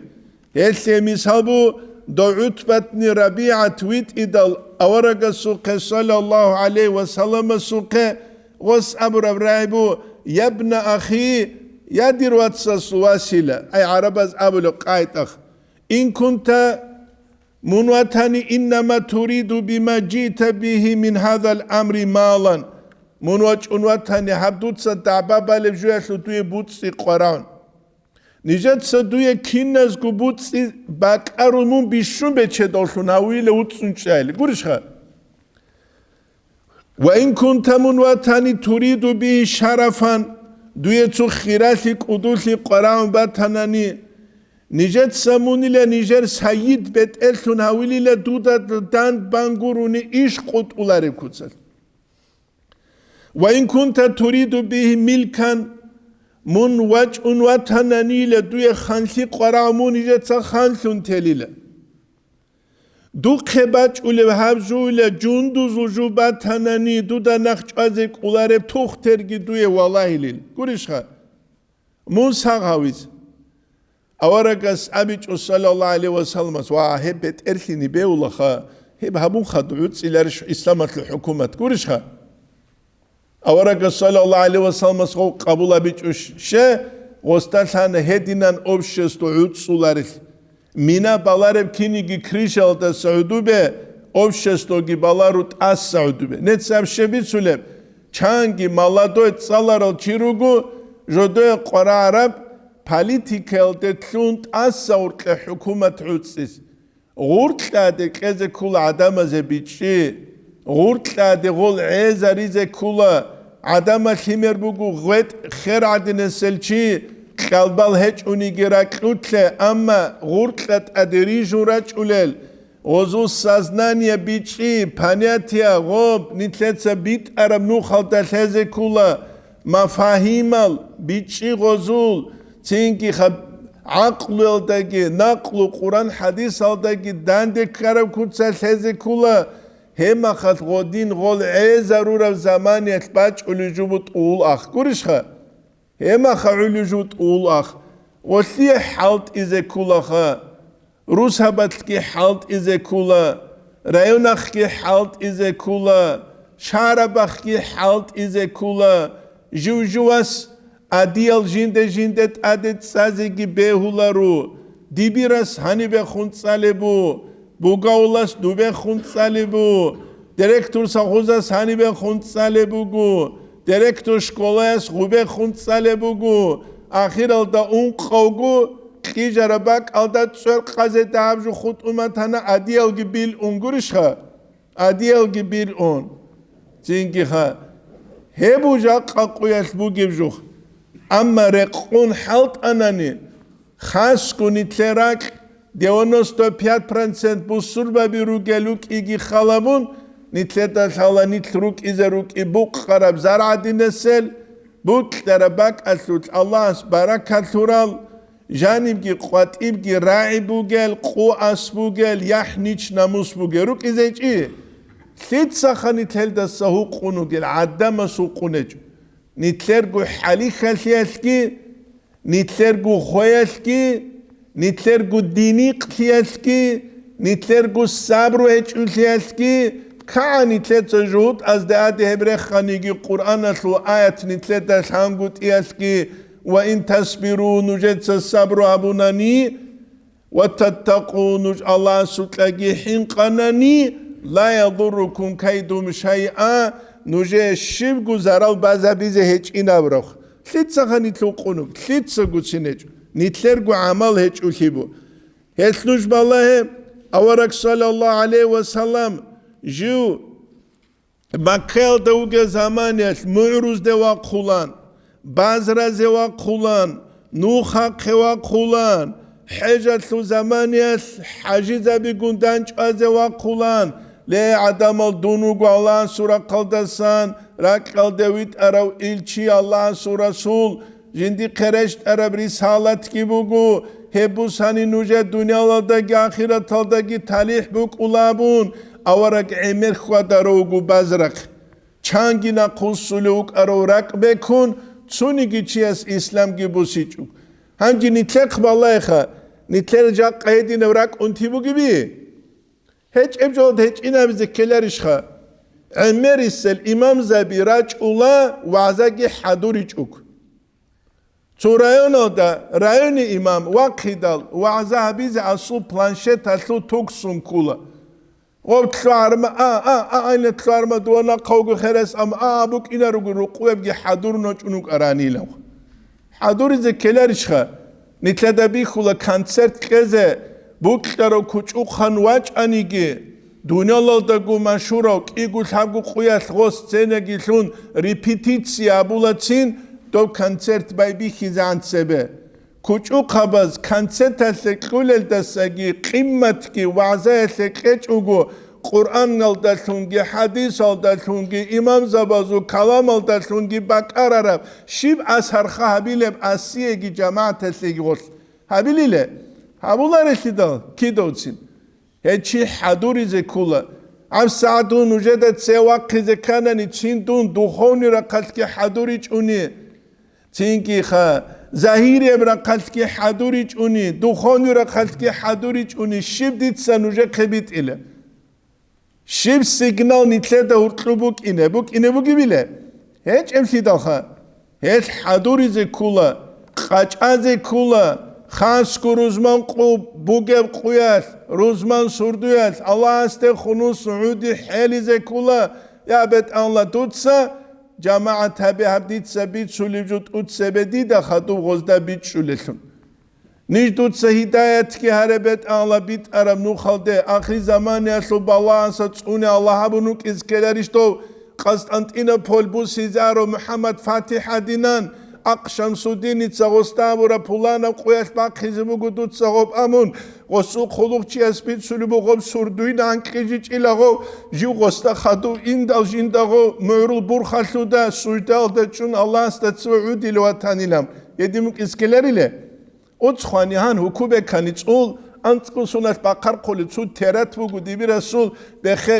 Гьелъе мисал бу, дов ГӀутбат бни РабигӀат витӀидал аварагасухъе, саллаллагьу гӀалайгьи ва салламасухъе, гъос абураб рагӀи бу: «Ябна ахи, я дир вацасул васила», ай гӀарабаз абулеб къайтӀах. «Ин кунта, мун ватани, иннама туриду бима жита бигьи мин гьазал амри малан». Мун вачӀун ватани, гьаб дуца дагӀба балеб жуялъул дуе буцӀцӀи къварагӀун. Нижеца дуе киназго буцӀцӀи бакӀарун мун бищун бечедавлъун гьавила вуцӀцӀун чӀайли. Гурищха? «Ва ин кунта», мун ватани, «туриду бигьи шарафан», дуе цо хиралъи кӀудулъи къварагӀун батанани, нижеца мунила нижер сайид бетӀерлъун гьавилила дуда дандбан гурони иш къутӀулареб куцалъ. «Ва ин кунта туриду бигьи милкан», мун вачӀун ватананила дуе ханлъи къварагӀун мун нижеца ханлъун телила. Духъе бачӀулеб гьаб жуйла жундузул жу батанани, дуда нахъ чӀвазе кӀолареб тухтерги дуе валагьилин. Гурищха? Мун сагъ гьавизе. Аварагас абичӀо, саллаллагьу гӀалайгьи ва салламас: «Ва, гьеб бетӀерлъи нибе улаха, гьеб гьабунха дугӀуцӀиларищ исламалъул хӀукумат?» Гурищха? Аварагас, саллаллагьу гӀалайгьи ва салламас, гъов къабул абичӀо ше, гъосда лъана гьединан общество гӀуцӀцӀуларел. Мина балареб киниги крышаялдаса гӀодобе, обществоги баларо тӀаса гӀодобе. Нецаб щиб бицулеб? Чанги молодой цӀаларал чи руго, жодое къварагӀараб политикаялде лъун тӀаса уркье хӀукумат гӀуцӀцӀизе. Гъуркьаде кьезе ккула гӀадамазе бичӀчӀи, гъуркьаде гъол гӀезаризе ккула, гӀадамал лъимер буго гъветӀ хер гӀадинасел чи, кьалбал гьечӀониги ракьулъе, амма гъуркьа тӀаде рижун рачӀулел, гъозул сознание бичӀчӀи, понятие гъоб, нилъеца битӀараб нухалда лъезе ккула, мафагьимал бичӀчӀи гъозул, цинги хаб-, гӀакълуялдаги, накълу Къуран-хӀадисалдаги данде ккараб куца лъезе ккула, гьебмахалъ гъодин гъол гӀезарураб заманиялъ бачӀулеб жо бу тӀугьул ах. Гурищха? Гьебмаха гӀулеб жо бу тӀугьул ах. Гъолъие хӀалтӀизе ккулаха. Русабалъги хӀалтӀизе ккула, районахъги хӀалтӀизе ккула, шагьарабахъги хӀалтӀизе ккула, жив-живас адиял жинде-жинде тӀаде цӀазеги бегьуларо, дибирас гьанибехун цӀалеб бу, бугавулас дубехун цӀалеб бу, директор совхозас гьанибехун цӀалеб буго, директор школаяс гъубехун цӀалеб буго, ахиралда ункъавго кьижараб бакӀалда цӀеркъазе дагьаб жо хутӀун батана, адиялги бил унгурищха? адиялги бирун. Цинги ха, гьеб жакъа къуялъ бугеб жух. Амма рекъон хӀалтӀанани, хасго нилъер ракь девяносто пять процент бусурбаби ругел рукӀиги халабун, нилъеда лъала нилъ рукӀизе рукӀи букъараб зар гӀадинасел, букьараб бакӀалъулъ Аллагьас баракат лъурал, жанибги къватӀибги рагӀи бугел, къо-ас бугел, яхӀ-нич-намус бугел рукӀизе чи? Лъицаха нилъелдаса гьукъун вугел, гӀадамас гьукъун гьечӀо. Нилъерго хӀалихьалъиялъги, нилъерго хвеялъги, нилъерго динихълъиялъги, нилъерго сабру гьечӀолъиялъги, кагӀа нилъеца жугьутӀазде аде гьеб реханиги, Къуръаналъул аят нилъеда лъангутӀиялъги, ва ин тасбиру, нужеца сабру гьабунани, ва таттакъу, нуж Аллагьасукьаги хӀинкъанани, ла ядуррукум кайдум шайъа, нужее щибго зарал базабизе гьечӀинаб рахъ. Лъицаха нилъ гьукъун вуго, лъицаго цин гьечӀо, нилъерго гӀамал гьечӀолъи бу. Гьелъ нуж балагье, авараг саллаллагьу гӀалайгьи ва саллам жив Маккаялда вугел заманиялъ мугӀрузде вахъулан, базразе вахъулан, нухахъе вахъулан, хӀежалъул заманиялъ хӀажизабигун данчӀвазе вахъулан, ле, гӀадамал, дун вуго Аллагьасул рахъалдасан ракьалде витӀарав илчи, Аллагьасул расул, жиндихъе рещтӀараб рисалатги буго, гьеб бусани нужер дуниялалдаги ахираталдаги талихӀ букӀулабун, авараг гӀемер хьвадаравго базрахъ. Чанги нахъвуссулев вукӀарав ракӀ бекун, цониги чияс исламги бусичӀо. Гьанже нилъехъ балайха, нилъер жакъа гьединаб ракӀ унти бугеби? ГьечӀеб жолда гьечӀинабизе ккеларищха? ГӀемерисел имамзаби рачӀула вагӀзаги хӀадуричӀого. Цо районалда райони имам вахъидал вагӀза гьабизе асул планшеталъул ток сон ккула. Гъоб лъугӀарма, а, а, а, айна лъугӀарма дова нахъавго херес, ам, а, а, букӀинаруго рукъуябги хӀадурун вачӀун вукӀаранилав. ХӀадуризе ккеларищха? Нилъеда бихьула концерт кьезе букьарав кучӀухъан вачӀаниги, дуниялалдаго машгьурав кӀиго-лъабго къуялъ гъо сценаги лъун репетиция абулацин, доб концерт байбихьизегӀан цебе. КучӀухъабаз концерталъе кьулелдасаги къимматги вагӀзаялъе кьечӀого, Къуръаналдалъунги, хӀадисалдалъунги, имамзабазул каламалдалъунги бакӀарараб щиб асарха гьабилеб асиеги жамагӀаталъеги гъолъ? Гьабилиле? Гьабуларелъидал кидавцин. Гьечи хӀадуризе ккула. ГьабсагӀат дун нужеда цевахъизе кканани, цин дун духовный рахъалъги хӀадуричӀуни, цинги ха, загьирияб рахъалъги хӀадуричӀуни, духовный рахъалъги хӀадуричӀуни, щиб дица нужехъе битӀила? Щиб сигнал нилъеда гьуркьу букӀине, букӀине бугебиле? ГьечӀеблъидалха. Гьелъ хӀадуризе ккула, къачӀазе ккула, хасго рузман къу-, бугеб къуялъ, рузман сурдуялъ, Аллагьасде хунус гӀуди хӀелизе ккула, я БетӀалла, дуца, жамагӀат гьабе гьаб дица бицулеб жо тӀуцебе дида хадуб гъозда бичӀчӀулелъун. Ниж дуца гьидаятги гьаре, БетӀалла, битӀараб нухалде, ахирзаманиялъул балагьаса цӀуне Аллагь абун вукӀиз ккеларищ дов, Къастантинополь бусизаро МухӀаммад ФатихӀ гьадинан, Ахъ Шамсуддиница гъосда абура, пуланаб къуялъ бахъизе буго дуца гъоб абун, гъосул хъулухъчияс бицулеб буго гъоб сурдуйна анкьижичӀила гъов, жив гъосда хадув индал жинда гъов мугӀрул бурхалъуда, суждаялда чӀун Аллагьасда цо гӀудил ватанилан. Гьедин вукӀиз ккелариле? Уцхъвани гьан гьукубеккани цӀул, анцӀго суналъ бахъархъулеб цо терат буго дибирасул, бехе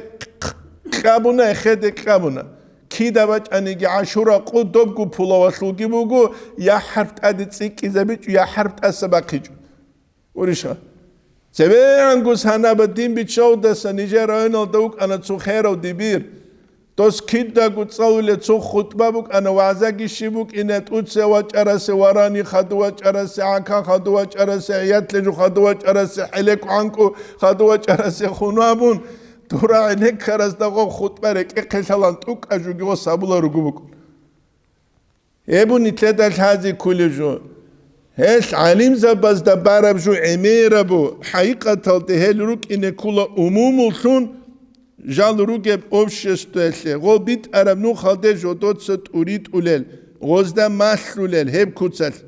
кьабуна, эхеде кьабуна. Кида бачӀаниги гӀашура къу добго пулавалъулги буго, я хӀарп тӀаде цӀикӀкӀизабичӀо, я хӀарп тӀаса бахъичӀо. Гурищха? ЦебегӀанго санаба дин биччалдаса нижер районалда вукӀана цо херав дибир. Дос кидаго цӀалуле цо хутӀба букӀана, вагӀзаги щиб букӀине, тӀуце вачӀарасе варани, хаду вачӀарасе гӀака, хаду вачӀарасе гӀиятлъе жо, хаду вачӀарасе хӀелеко гӀанкӀу, хаду вачӀарасе хунвабун, дура гӀенеккарасда гъоб хутӀба рекӀехъе лъалан тӀукӀа жуги гъос абула ругу букӀун. Гьеб нилъеда лъази ккулеб жо. Гьелъ гӀалимзабазда бараб жо гӀемерабу, хӀакъикъаталде гьел рукӀине ккула умумуллъун, жал ругеб обществоялъе, гъо битӀараб нухалде жодоца тӀуритӀулел, гъозда малъулел гьеб куцалъ.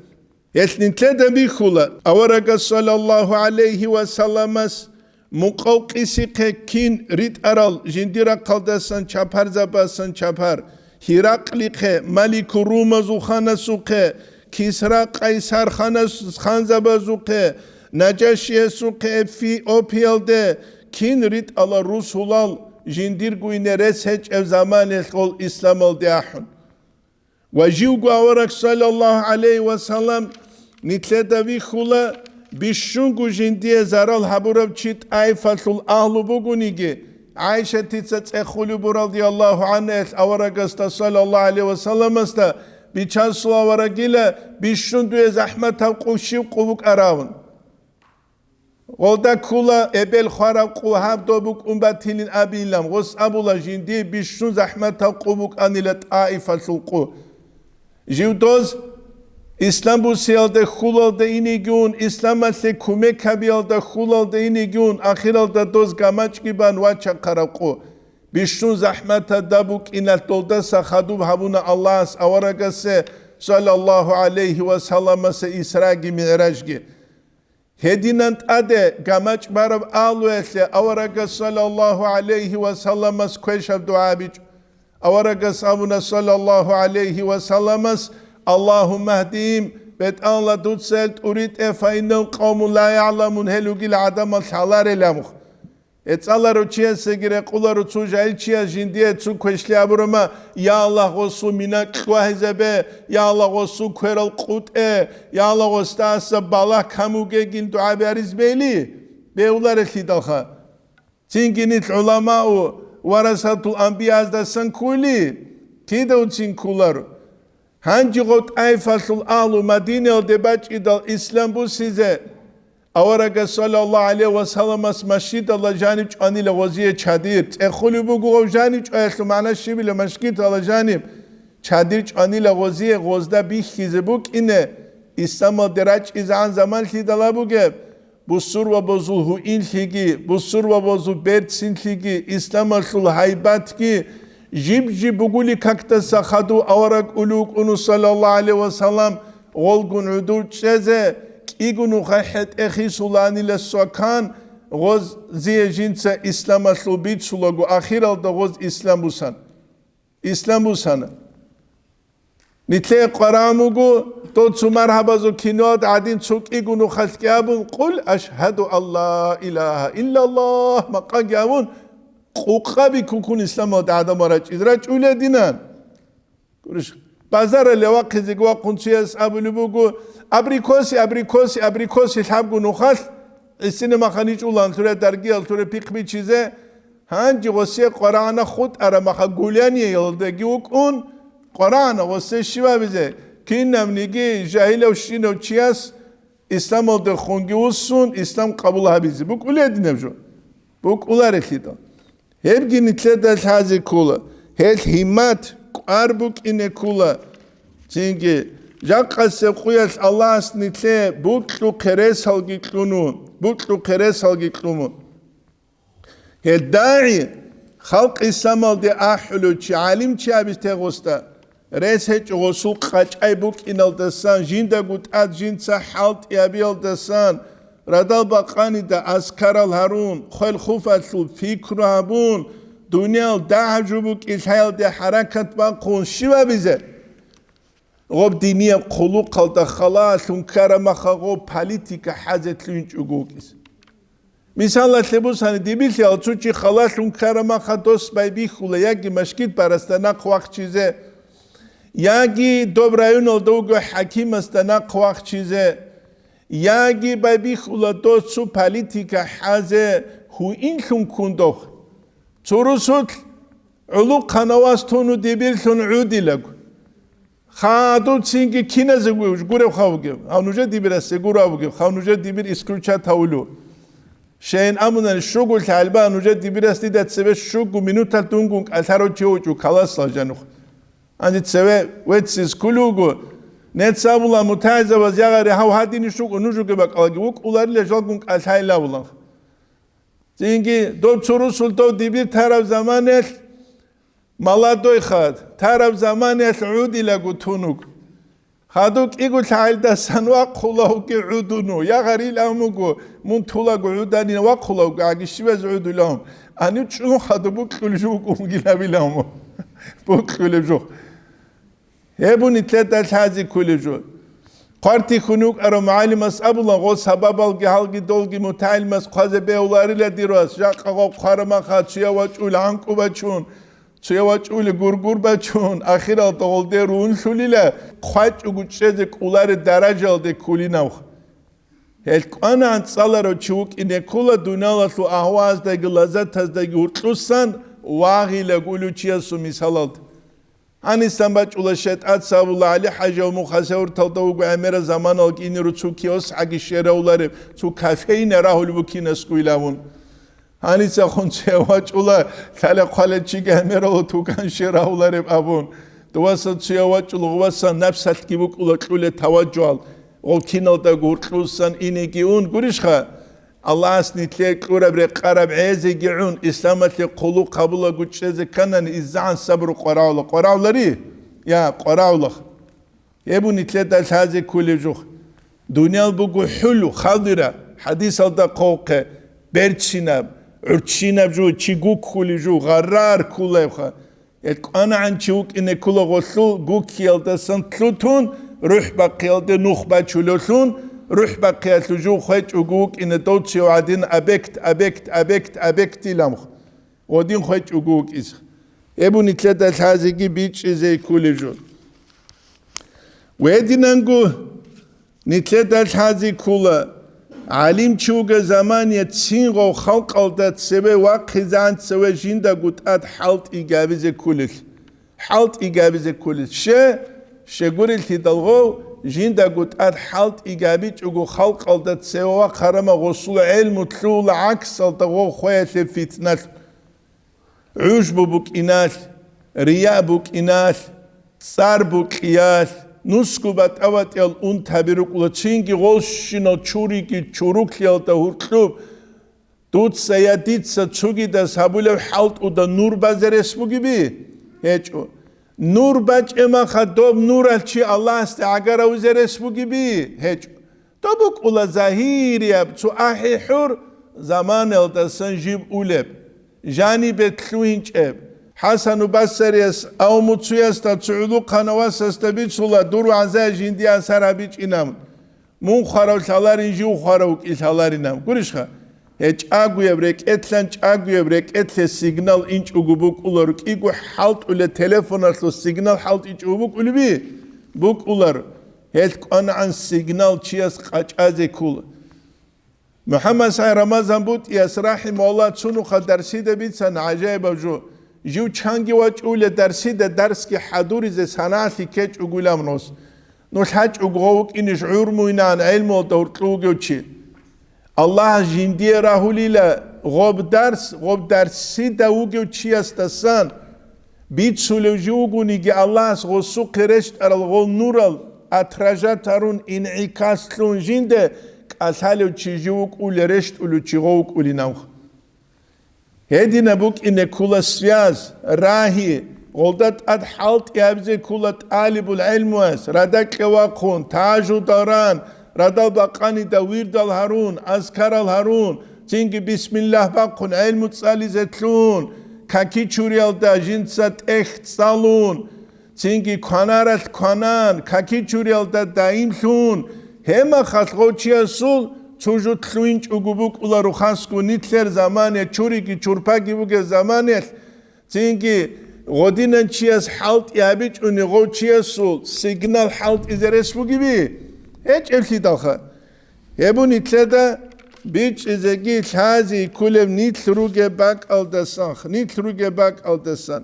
Гьелъ нилъеда бихьула, аварагас саллаллагьу гӀалайгьи ва салламас мукъав къисихъе кин ритӀарал жиндир рахъалдасан чапарзабасан чапар, Гьиракълихъе, Малику Румазул ханасухъе, Кисра Къайсар ханас-, ханзабазухъе, Наджашиясухъе Эфиопиялде кин ритӀала русулал жиндирго ине рес гьечӀеб заманалъ гъол исламалде ахӀун. Ва живго авараг, саллаллагьу гӀалайгьи ва саллам, нилъеда вихьула, бищунго жиндие зарал гьабурав чи ТӀаифалъул агьлу бугониги, ГӀайшатица цӀехулеб буго, радияллагьу гӀангьаялъ, аварагасда, саллаллагьу гӀалайгьи ва салламасда, бичасул аварагила, бищун дуе захӀматаб къу щиб къу букӀаравун. Гъолда ккула эбел хвараб къу гьаб доб букӀун батилин абилан, гъос абула жиндие бищун захӀматаб къу букӀанила ТӀаифалъул къу. Жив доз ислам бусиялда хьулалда инигун, исламалъе кумек гьабиялда хьулалда инигун, ахиралда доз гамачӀги бан вачахъараб къу. Бищун захӀматаб доб букӀиналъ долдаса хадуб гьабуна Аллагьас аварагасе, саллаллагьу гӀалайгьи ва салламасе, Исраги МигӀражги. Гьединан тӀаде гамачӀ бараб агьлуялъе аварагас, саллаллагьу гӀалайгьи ва салламас, квешаб дугӀа бичӀо. Аварагас абуна, саллаллагьу гӀалайгьи ва салламас: «Аллагьумма гьдигьим, БетӀалла, дуца гьел тӀуритӀе, фаиннагьум къавмун ла ягӀламун, гьел ругел гӀадамал лъаларел», амухъ. ГьецӀаларав чиясеги рекъоларо цо жагьил чияс жиндие цо квешлъи абураб: «Я Аллагь, гъосул мина кьвагьизабе, я Аллагь, гъосул кверал къутӀе, я Аллагь, гъосдаса балагь камугегин дугӀа бариз бели», бегьуларелъидалха. Цинги нилъ гӀуламау варасатул анбияздасан ккули, кидавцин кколаро. Гьанже гъо ТӀаифалъул агьлу Мадинаялде бачӀидал ислам бусизе, аварагас, саллаллагьу гӀалайгьи ва салламас, масжидалда жаниб чӀванила гъозие чадир. ЦӀехулеб буго гъов жаниб чӀваялъул магӀна щибила, масжидалда жаниб чадир чӀванила гъозие, гъозда бихьизе букӀине, исламалде рачӀизегӀан заман лъидала бугеб, бусурбабазул гьуинлъиги, бусурбабазул берцинлъиги, исламалъул гьайбатги жиб-жиб бугули какдаса хадув авараг улев вукӀуну, саллаллагьу гӀалайгьи ва саллам, гъолгун гӀодов чӀезе, кӀиго нухалъ хӀетӀе хисуланила свакан, гъозие жинца исламалъул бицулаго, ахиралда гъоз ислам бусан. Ислам бусана. Нилъее къварагӀун буго, дол цо маргьабазул киноялда гӀадин цо кӀиго нухалъги абун, «Къул ашгьаду ан ла илагьа иллаллагь» макъаги абун, къукъаби ккун исламалда гӀадамал рачӀиз рачӀулединан. Гурищ, базаралде вахъизеги вахъун цояс абулеб буго: «Абрикоси, абрикоси, абрикоси лъабго нухалъ, гӀисине маха ничӀулан лъуре даргиял лъуре пихъ бичизе». Гьанже гъосие къварагӀана хутӀараб маха гуляниялдаги вукӀун, къварагӀана гъосие щибабизе, кинабниги жагьилав щинав чияс исламалдехунги вуссун, ислам къабул гьабизе. БукӀулединаб жо? БукӀуларелъидал. Гьебги нилъеда лъазе ккола, гьел гьиммат кӀвар букӀине ккола. Цинги, жакъасеб къуялъ Аллагьас нилъее букьухъе ресалги кьуну, букьухъе ресалги кьуну. Гьел дагӀи, халкъ исламалде ахӀулев чи, гӀалимчи абизе гъосда, рес гьечӀо гъосул къачӀай букӀиналдасан, жиндаго тӀад жинца хӀалтӀи гьабиялдасан, радал бакъанида азкарал гьарун, хвел-хуфалъул пикру гьабун, дуниял дагьаб жо букӀин лъаялде хӀаракат бахъун щибабизе? Гъоб динияб хъулухъалда халалъун ккараб маха гъоб политика хӀазе лъугьинчӀого вукӀизе. Мисалалъе бусани, дибилъи гьал цо чи халалъун ккараб маха дос байбихьула яги машгид барасда нахъ вахчизе, яги доб районалда вуго хӀакимасда нахъ вахчизе, яги байбихьула дос цо политика хӀазе гьуинлъун ккун дохъ. Цо русулъ гӀулухъанав вас туну дибирлъун гӀудилаго. Хадуб цинги киназего гурев хавгев, гьав нужер дибирасде гурав бугев, хав нужер дибир исключать гьавулев. Шейин амунани, щуго лъалба нужер дибирас дида цеве щуго минуталъ дунгун кӀалъарав чи вучӀу каласла жанухъ. Анди цеве веццис ккулуго, нецабула мутагӀизабаз ягъари гьав гьадини щуго нужуге бакӀалаги вукӀуларила жалгун кӀалъайилавулан. Цинги дов цо русул дов дибир тараб заманаялъ, молодой хад, тараб заманаялъ гӀудилаго тун вуго. Хадув кӀиго лъагӀалдасан вахъула вугев гӀудун ву. Я гъарил абун буго, мун тулаго гӀуданин вахъула вуго, гӀаги щибаз гӀудулев. Гьанив чӀун хадуб букьулев жо вукӀун вугилабилан. Букьулев жо. Гьеб буго нилъеда лъазе кколев жо. Хъвартихьун вукӀарав мугӀалимас абула, гъо сабабалги гьалги долги мутагӀилмас хъвазе бегьуларила дир вас, жакъа гъо хъварамаха, цуя вачӀул гӀанкӀу бачун, цуя вачӀули гургур бачун, ахиралда гъолде рунлъулила, хъвачӀого чӀезе кӀолареб даражалде ккулинавха. Гьел кӀванагӀан цӀаларав чи вукӀине ккола дуниялалъул агьвааздаги лаззатаздаги гьуркьусан вагъила гулев чиясул мисалалда. Гьанисан бачӀула шайтӀаца абула, ГӀали-хӀажи, мухъасевурталда вуго гӀемерал заманалги инеро цо киосгӀаги щеравулареб, цо кофейня рагьулеб букинасгуйилавун. Гьаницахун цояв вачӀула, лъала хъвалел чиги гӀемерал тукан щеравулареб абун. Дувасан цояв вачӀула, гъувасан напсалъги букӀула кьуле таваджугьал, гъов киналдаго гьуркьусан инеги ун гурищха? Аллагьас нилъее кьураб рекъараб гӀезеги гӀун, исламалъе хъулухъ гьабулаго чӀезе кканани, иззагӀан сабру къварагӀула. КъварагӀулари? Я, къварагӀулах. Гьеб буго нилъеда лъазе кколев жо. Дуниял буго хӀулу, хадура, хӀадисалда хъвахъе, берцинаб, гӀурччинаб жо, чи гуккулев жо, гъарар кколебха. Гьел кӀванагӀан чи вукӀине ккола гъолъул гуккиялдасан лъутун, рухӀ бахъиялде нух бачулевлъун, рухӀ бахъиялъул жув хвечӀого вукӀине дов цев гӀадин объект, объект, объект, объектилан гъодин хвечӀого вукӀизе. Гьеб буго нилъеда лъазеги бичӀчӀизе кколев жо. Гьединанго нилъеда лъазе ккола, гӀалимчи вугев замания цин гъов халкъалда цеве вахъизегӀан цеве жиндаго тӀад хӀалтӀиги гьабизе кколелъ. ХӀалтӀиги гьабизе кколелъ. Ще, щегурелъидал гъов жиндаго тӀад хӀалтӀиги гьабичӀого халкъалда цеве вахъарама гъосул гӀелму лъугьула гӀаксалда гъов хвеялъе фитналъ. ГӀужбу букӀиналъ, рия букӀиналъ, цӀар букӀиялъ, нусго батӀа-батӀиял унтаби рукӀула, цинги гъолщинал чуриги чуруклъиялда гьуркьуб, дуца я дица цугидас гьабулеб хӀалтӀуда нур базе рес бугеби? ГьечӀо. Нур бачӀемаха доб нуралъ чи Аллагьасде гӀагаравизе рес бугеби? ГьечӀо. Доб букӀула загьирияб цо ахӀи-хӀур заманаялдасан жиб улеб, жанибе лъугьинчӀеб. ХӀасану Басарияс авмуцуясда цо гӀулухъанав васасда бицула, дур вагӀза жиндие асар гьабичӀинаб. Мун хварав лъаларин, жив хварав вукӀи лъаларинаб. Гурищха? Гье, чӀагояб рекӀелъан, чӀагояб рекӀелъе сигнал инчӀого букӀула, рукӀиго хӀалтӀулеб телефоналъул сигнал хӀалтӀичӀого букӀулеби? БукӀулар. Гьелъ кӀванагӀан сигнал чияс къачӀазе ккола. МухӀаммад СагӀид Рамазан БутӀияс, рахӀимагьуллагь, цунухъа дарсида бицана гӀажаибаб жо. Жив чанги вачӀулев дарсида дарсги хӀадуризе санагӀалъи ккечӀогуйилан рос. Нуж лъачӀого гъов вукӀинищ гӀурмуйнан гӀелмуялда гьуркьу вугев чи? Аллагьас жиндие рагьулила гъоб дарс, гъоб дарсида вугев чиясдасан. Бицулев жив вугониги, Аллагьас гъосухъе рещтӀарал гъол нурал отражать гьарун, инъикас лъун жинде кӀалъалев чи жив вукӀулев, рещтӀулев чи гъов вукӀулинавха. Гьединаб букӀине ккола связь, рагьи, гъолда тӀад хӀалтӀи гьабизе ккола тӀалибул гӀелмуяс, радакье вахъун, тажудал ран, радал бакъанида вирдал гьарун, азкарал гьарун, цинги бисмиллагь бахъун гӀелму цӀализе лъун, каки чуриялда жинца тӀехь цӀалун, цинги кванаралъ кванан, каки чуриялда даимлъун, гьеб мехалъ гъов чиясул цо жо лъугьинчӀого букӀула рухасго, нилъер замане, чуриги чурпаги бугеб заманалъ, цинги гъодинан чияс хӀалтӀи гьабичӀони гъов чиясул сигнал хӀалтӀизе рес бугеби? ГьечӀеблъидалха. Гьеб буго нилъеда бичӀчӀизеги лъазе кколеб нилъ ругеб бакӀалдасан, нилъ ругеб бакӀалдасан.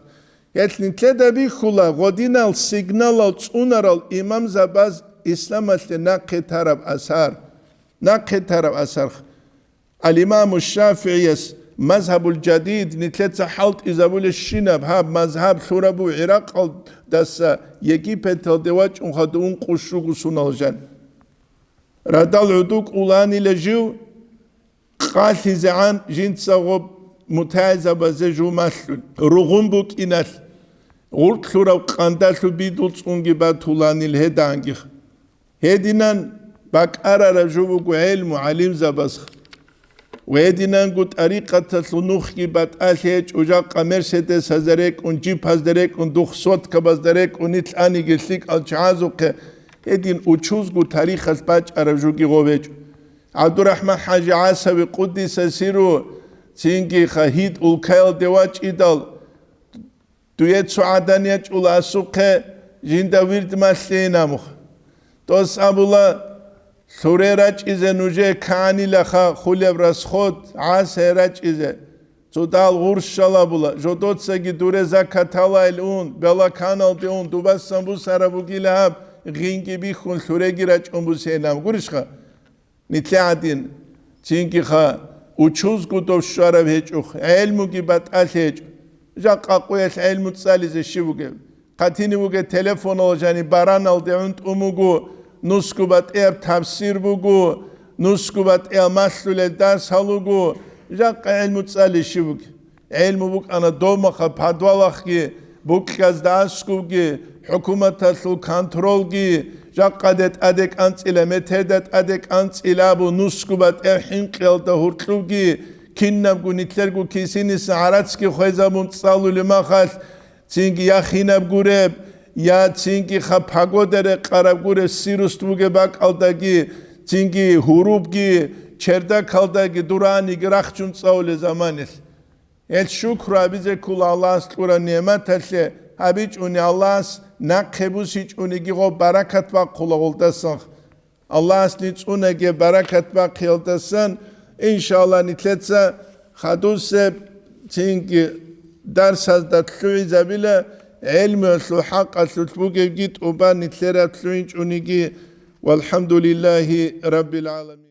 Гьелъ нилъеда бихьула гъодинал сигналал цӀунарал имамзабаз исламалъе нахъе тараб асар. Нахъе тараб асар. Ал-Имаму ШафигӀияс мазгьабул жадид нилъеца хӀалтӀизабулебщинаб гьаб мазгьаб лъурабу ГӀиракъалдаса Египеталде вачӀун хадув ункъо щуго сонал жан. Радал гӀодов кӀуланила жив, къалъизегӀан жинцаго мутагӀилзабазе жумалъул ругъун букӀиналъ, гъуртлъураб къандалъу бидул цӀунги батуланил гьедангиха. Гьединан бакӀарараб жо буго гӀелму гӀалимзабазха. Гьединанго тӀарикъаталъул нухги батӀалъи гьечӀо, жакъа мерседесазда рекӀун, джипазда рекӀун, духсоткабазда рекӀун, нилъаниги лъикӀал чагӀазухъе гьедин учузго тарихалъ бачӀараб жоги гъов гьечӀо. ГӀабдурахӀман ХӀажи ГӀасави къуддиса сиру цинги хагьид улкаялде вачӀидал, дуе цо гӀадан ячӀула асухъе жинда вирд малъейин амух. Дос абула, лъуре рачӀизе нужее кагӀанилаха хулеб расход, гӀасае рачӀизе. Цо дал гъурщал абула, жодоцаги дуре закат гьалайил ун, балаканалде ун, дубасан бусараб бугила гьаб, гъинги бихьун лъуреги рачӀун бусейин ам. Гурищха? Нилъер гӀадин, цинги ха, учузго дов щвараб гьечӀо, гӀелмуги батӀалъи гьечӀо. Жакъа къуялъ гӀелму цӀализе щив вугев? Хъатини вугев телефонал жани бараналде гӀунтӀун буго, нусго батӀияб тавсир буго, нусго батӀияб малъулел дарс гьалуго, жакъа гӀелму цӀали щив вугев? ГӀелму букӀана домаха, подвалахъги, букьазда аскубги, хӀукуматалъул контролги, жакъаде тӀаде кӀанцӀила, метерда тӀаде кӀанцӀила абу, нусго батӀев хӀинкъиялда гьуркьубги, кинабго нилъерго кисиниса гӀарацги хвезабун цӀалулеб махалъ, цинги я хинаб гуреб, я цинги ха пагода рекъараб гуреб сируст бугеб бакӀалдаги, цинги гьурубги, чердакалдаги дураниги рахчун цӀалулеб заманалъ. Гьел шукру абизе ккола Аллагьас кьураб нигӀматалъе, гьабичӀони Аллагьас, нахъе бусичӀониги гъоб баракат бахъула гъолдасан. Аллагьас ницӀунаге баракат бахъиялдасан, иншалла, нилъеца хадусеб цинги дарсазда лъугӀизабила, гӀелмуялъул хӀакъалъулъ бугебги тӀубан нилъераб лъугӀинчӀониги. Валхамдулиллагьи раббил гӀаламин.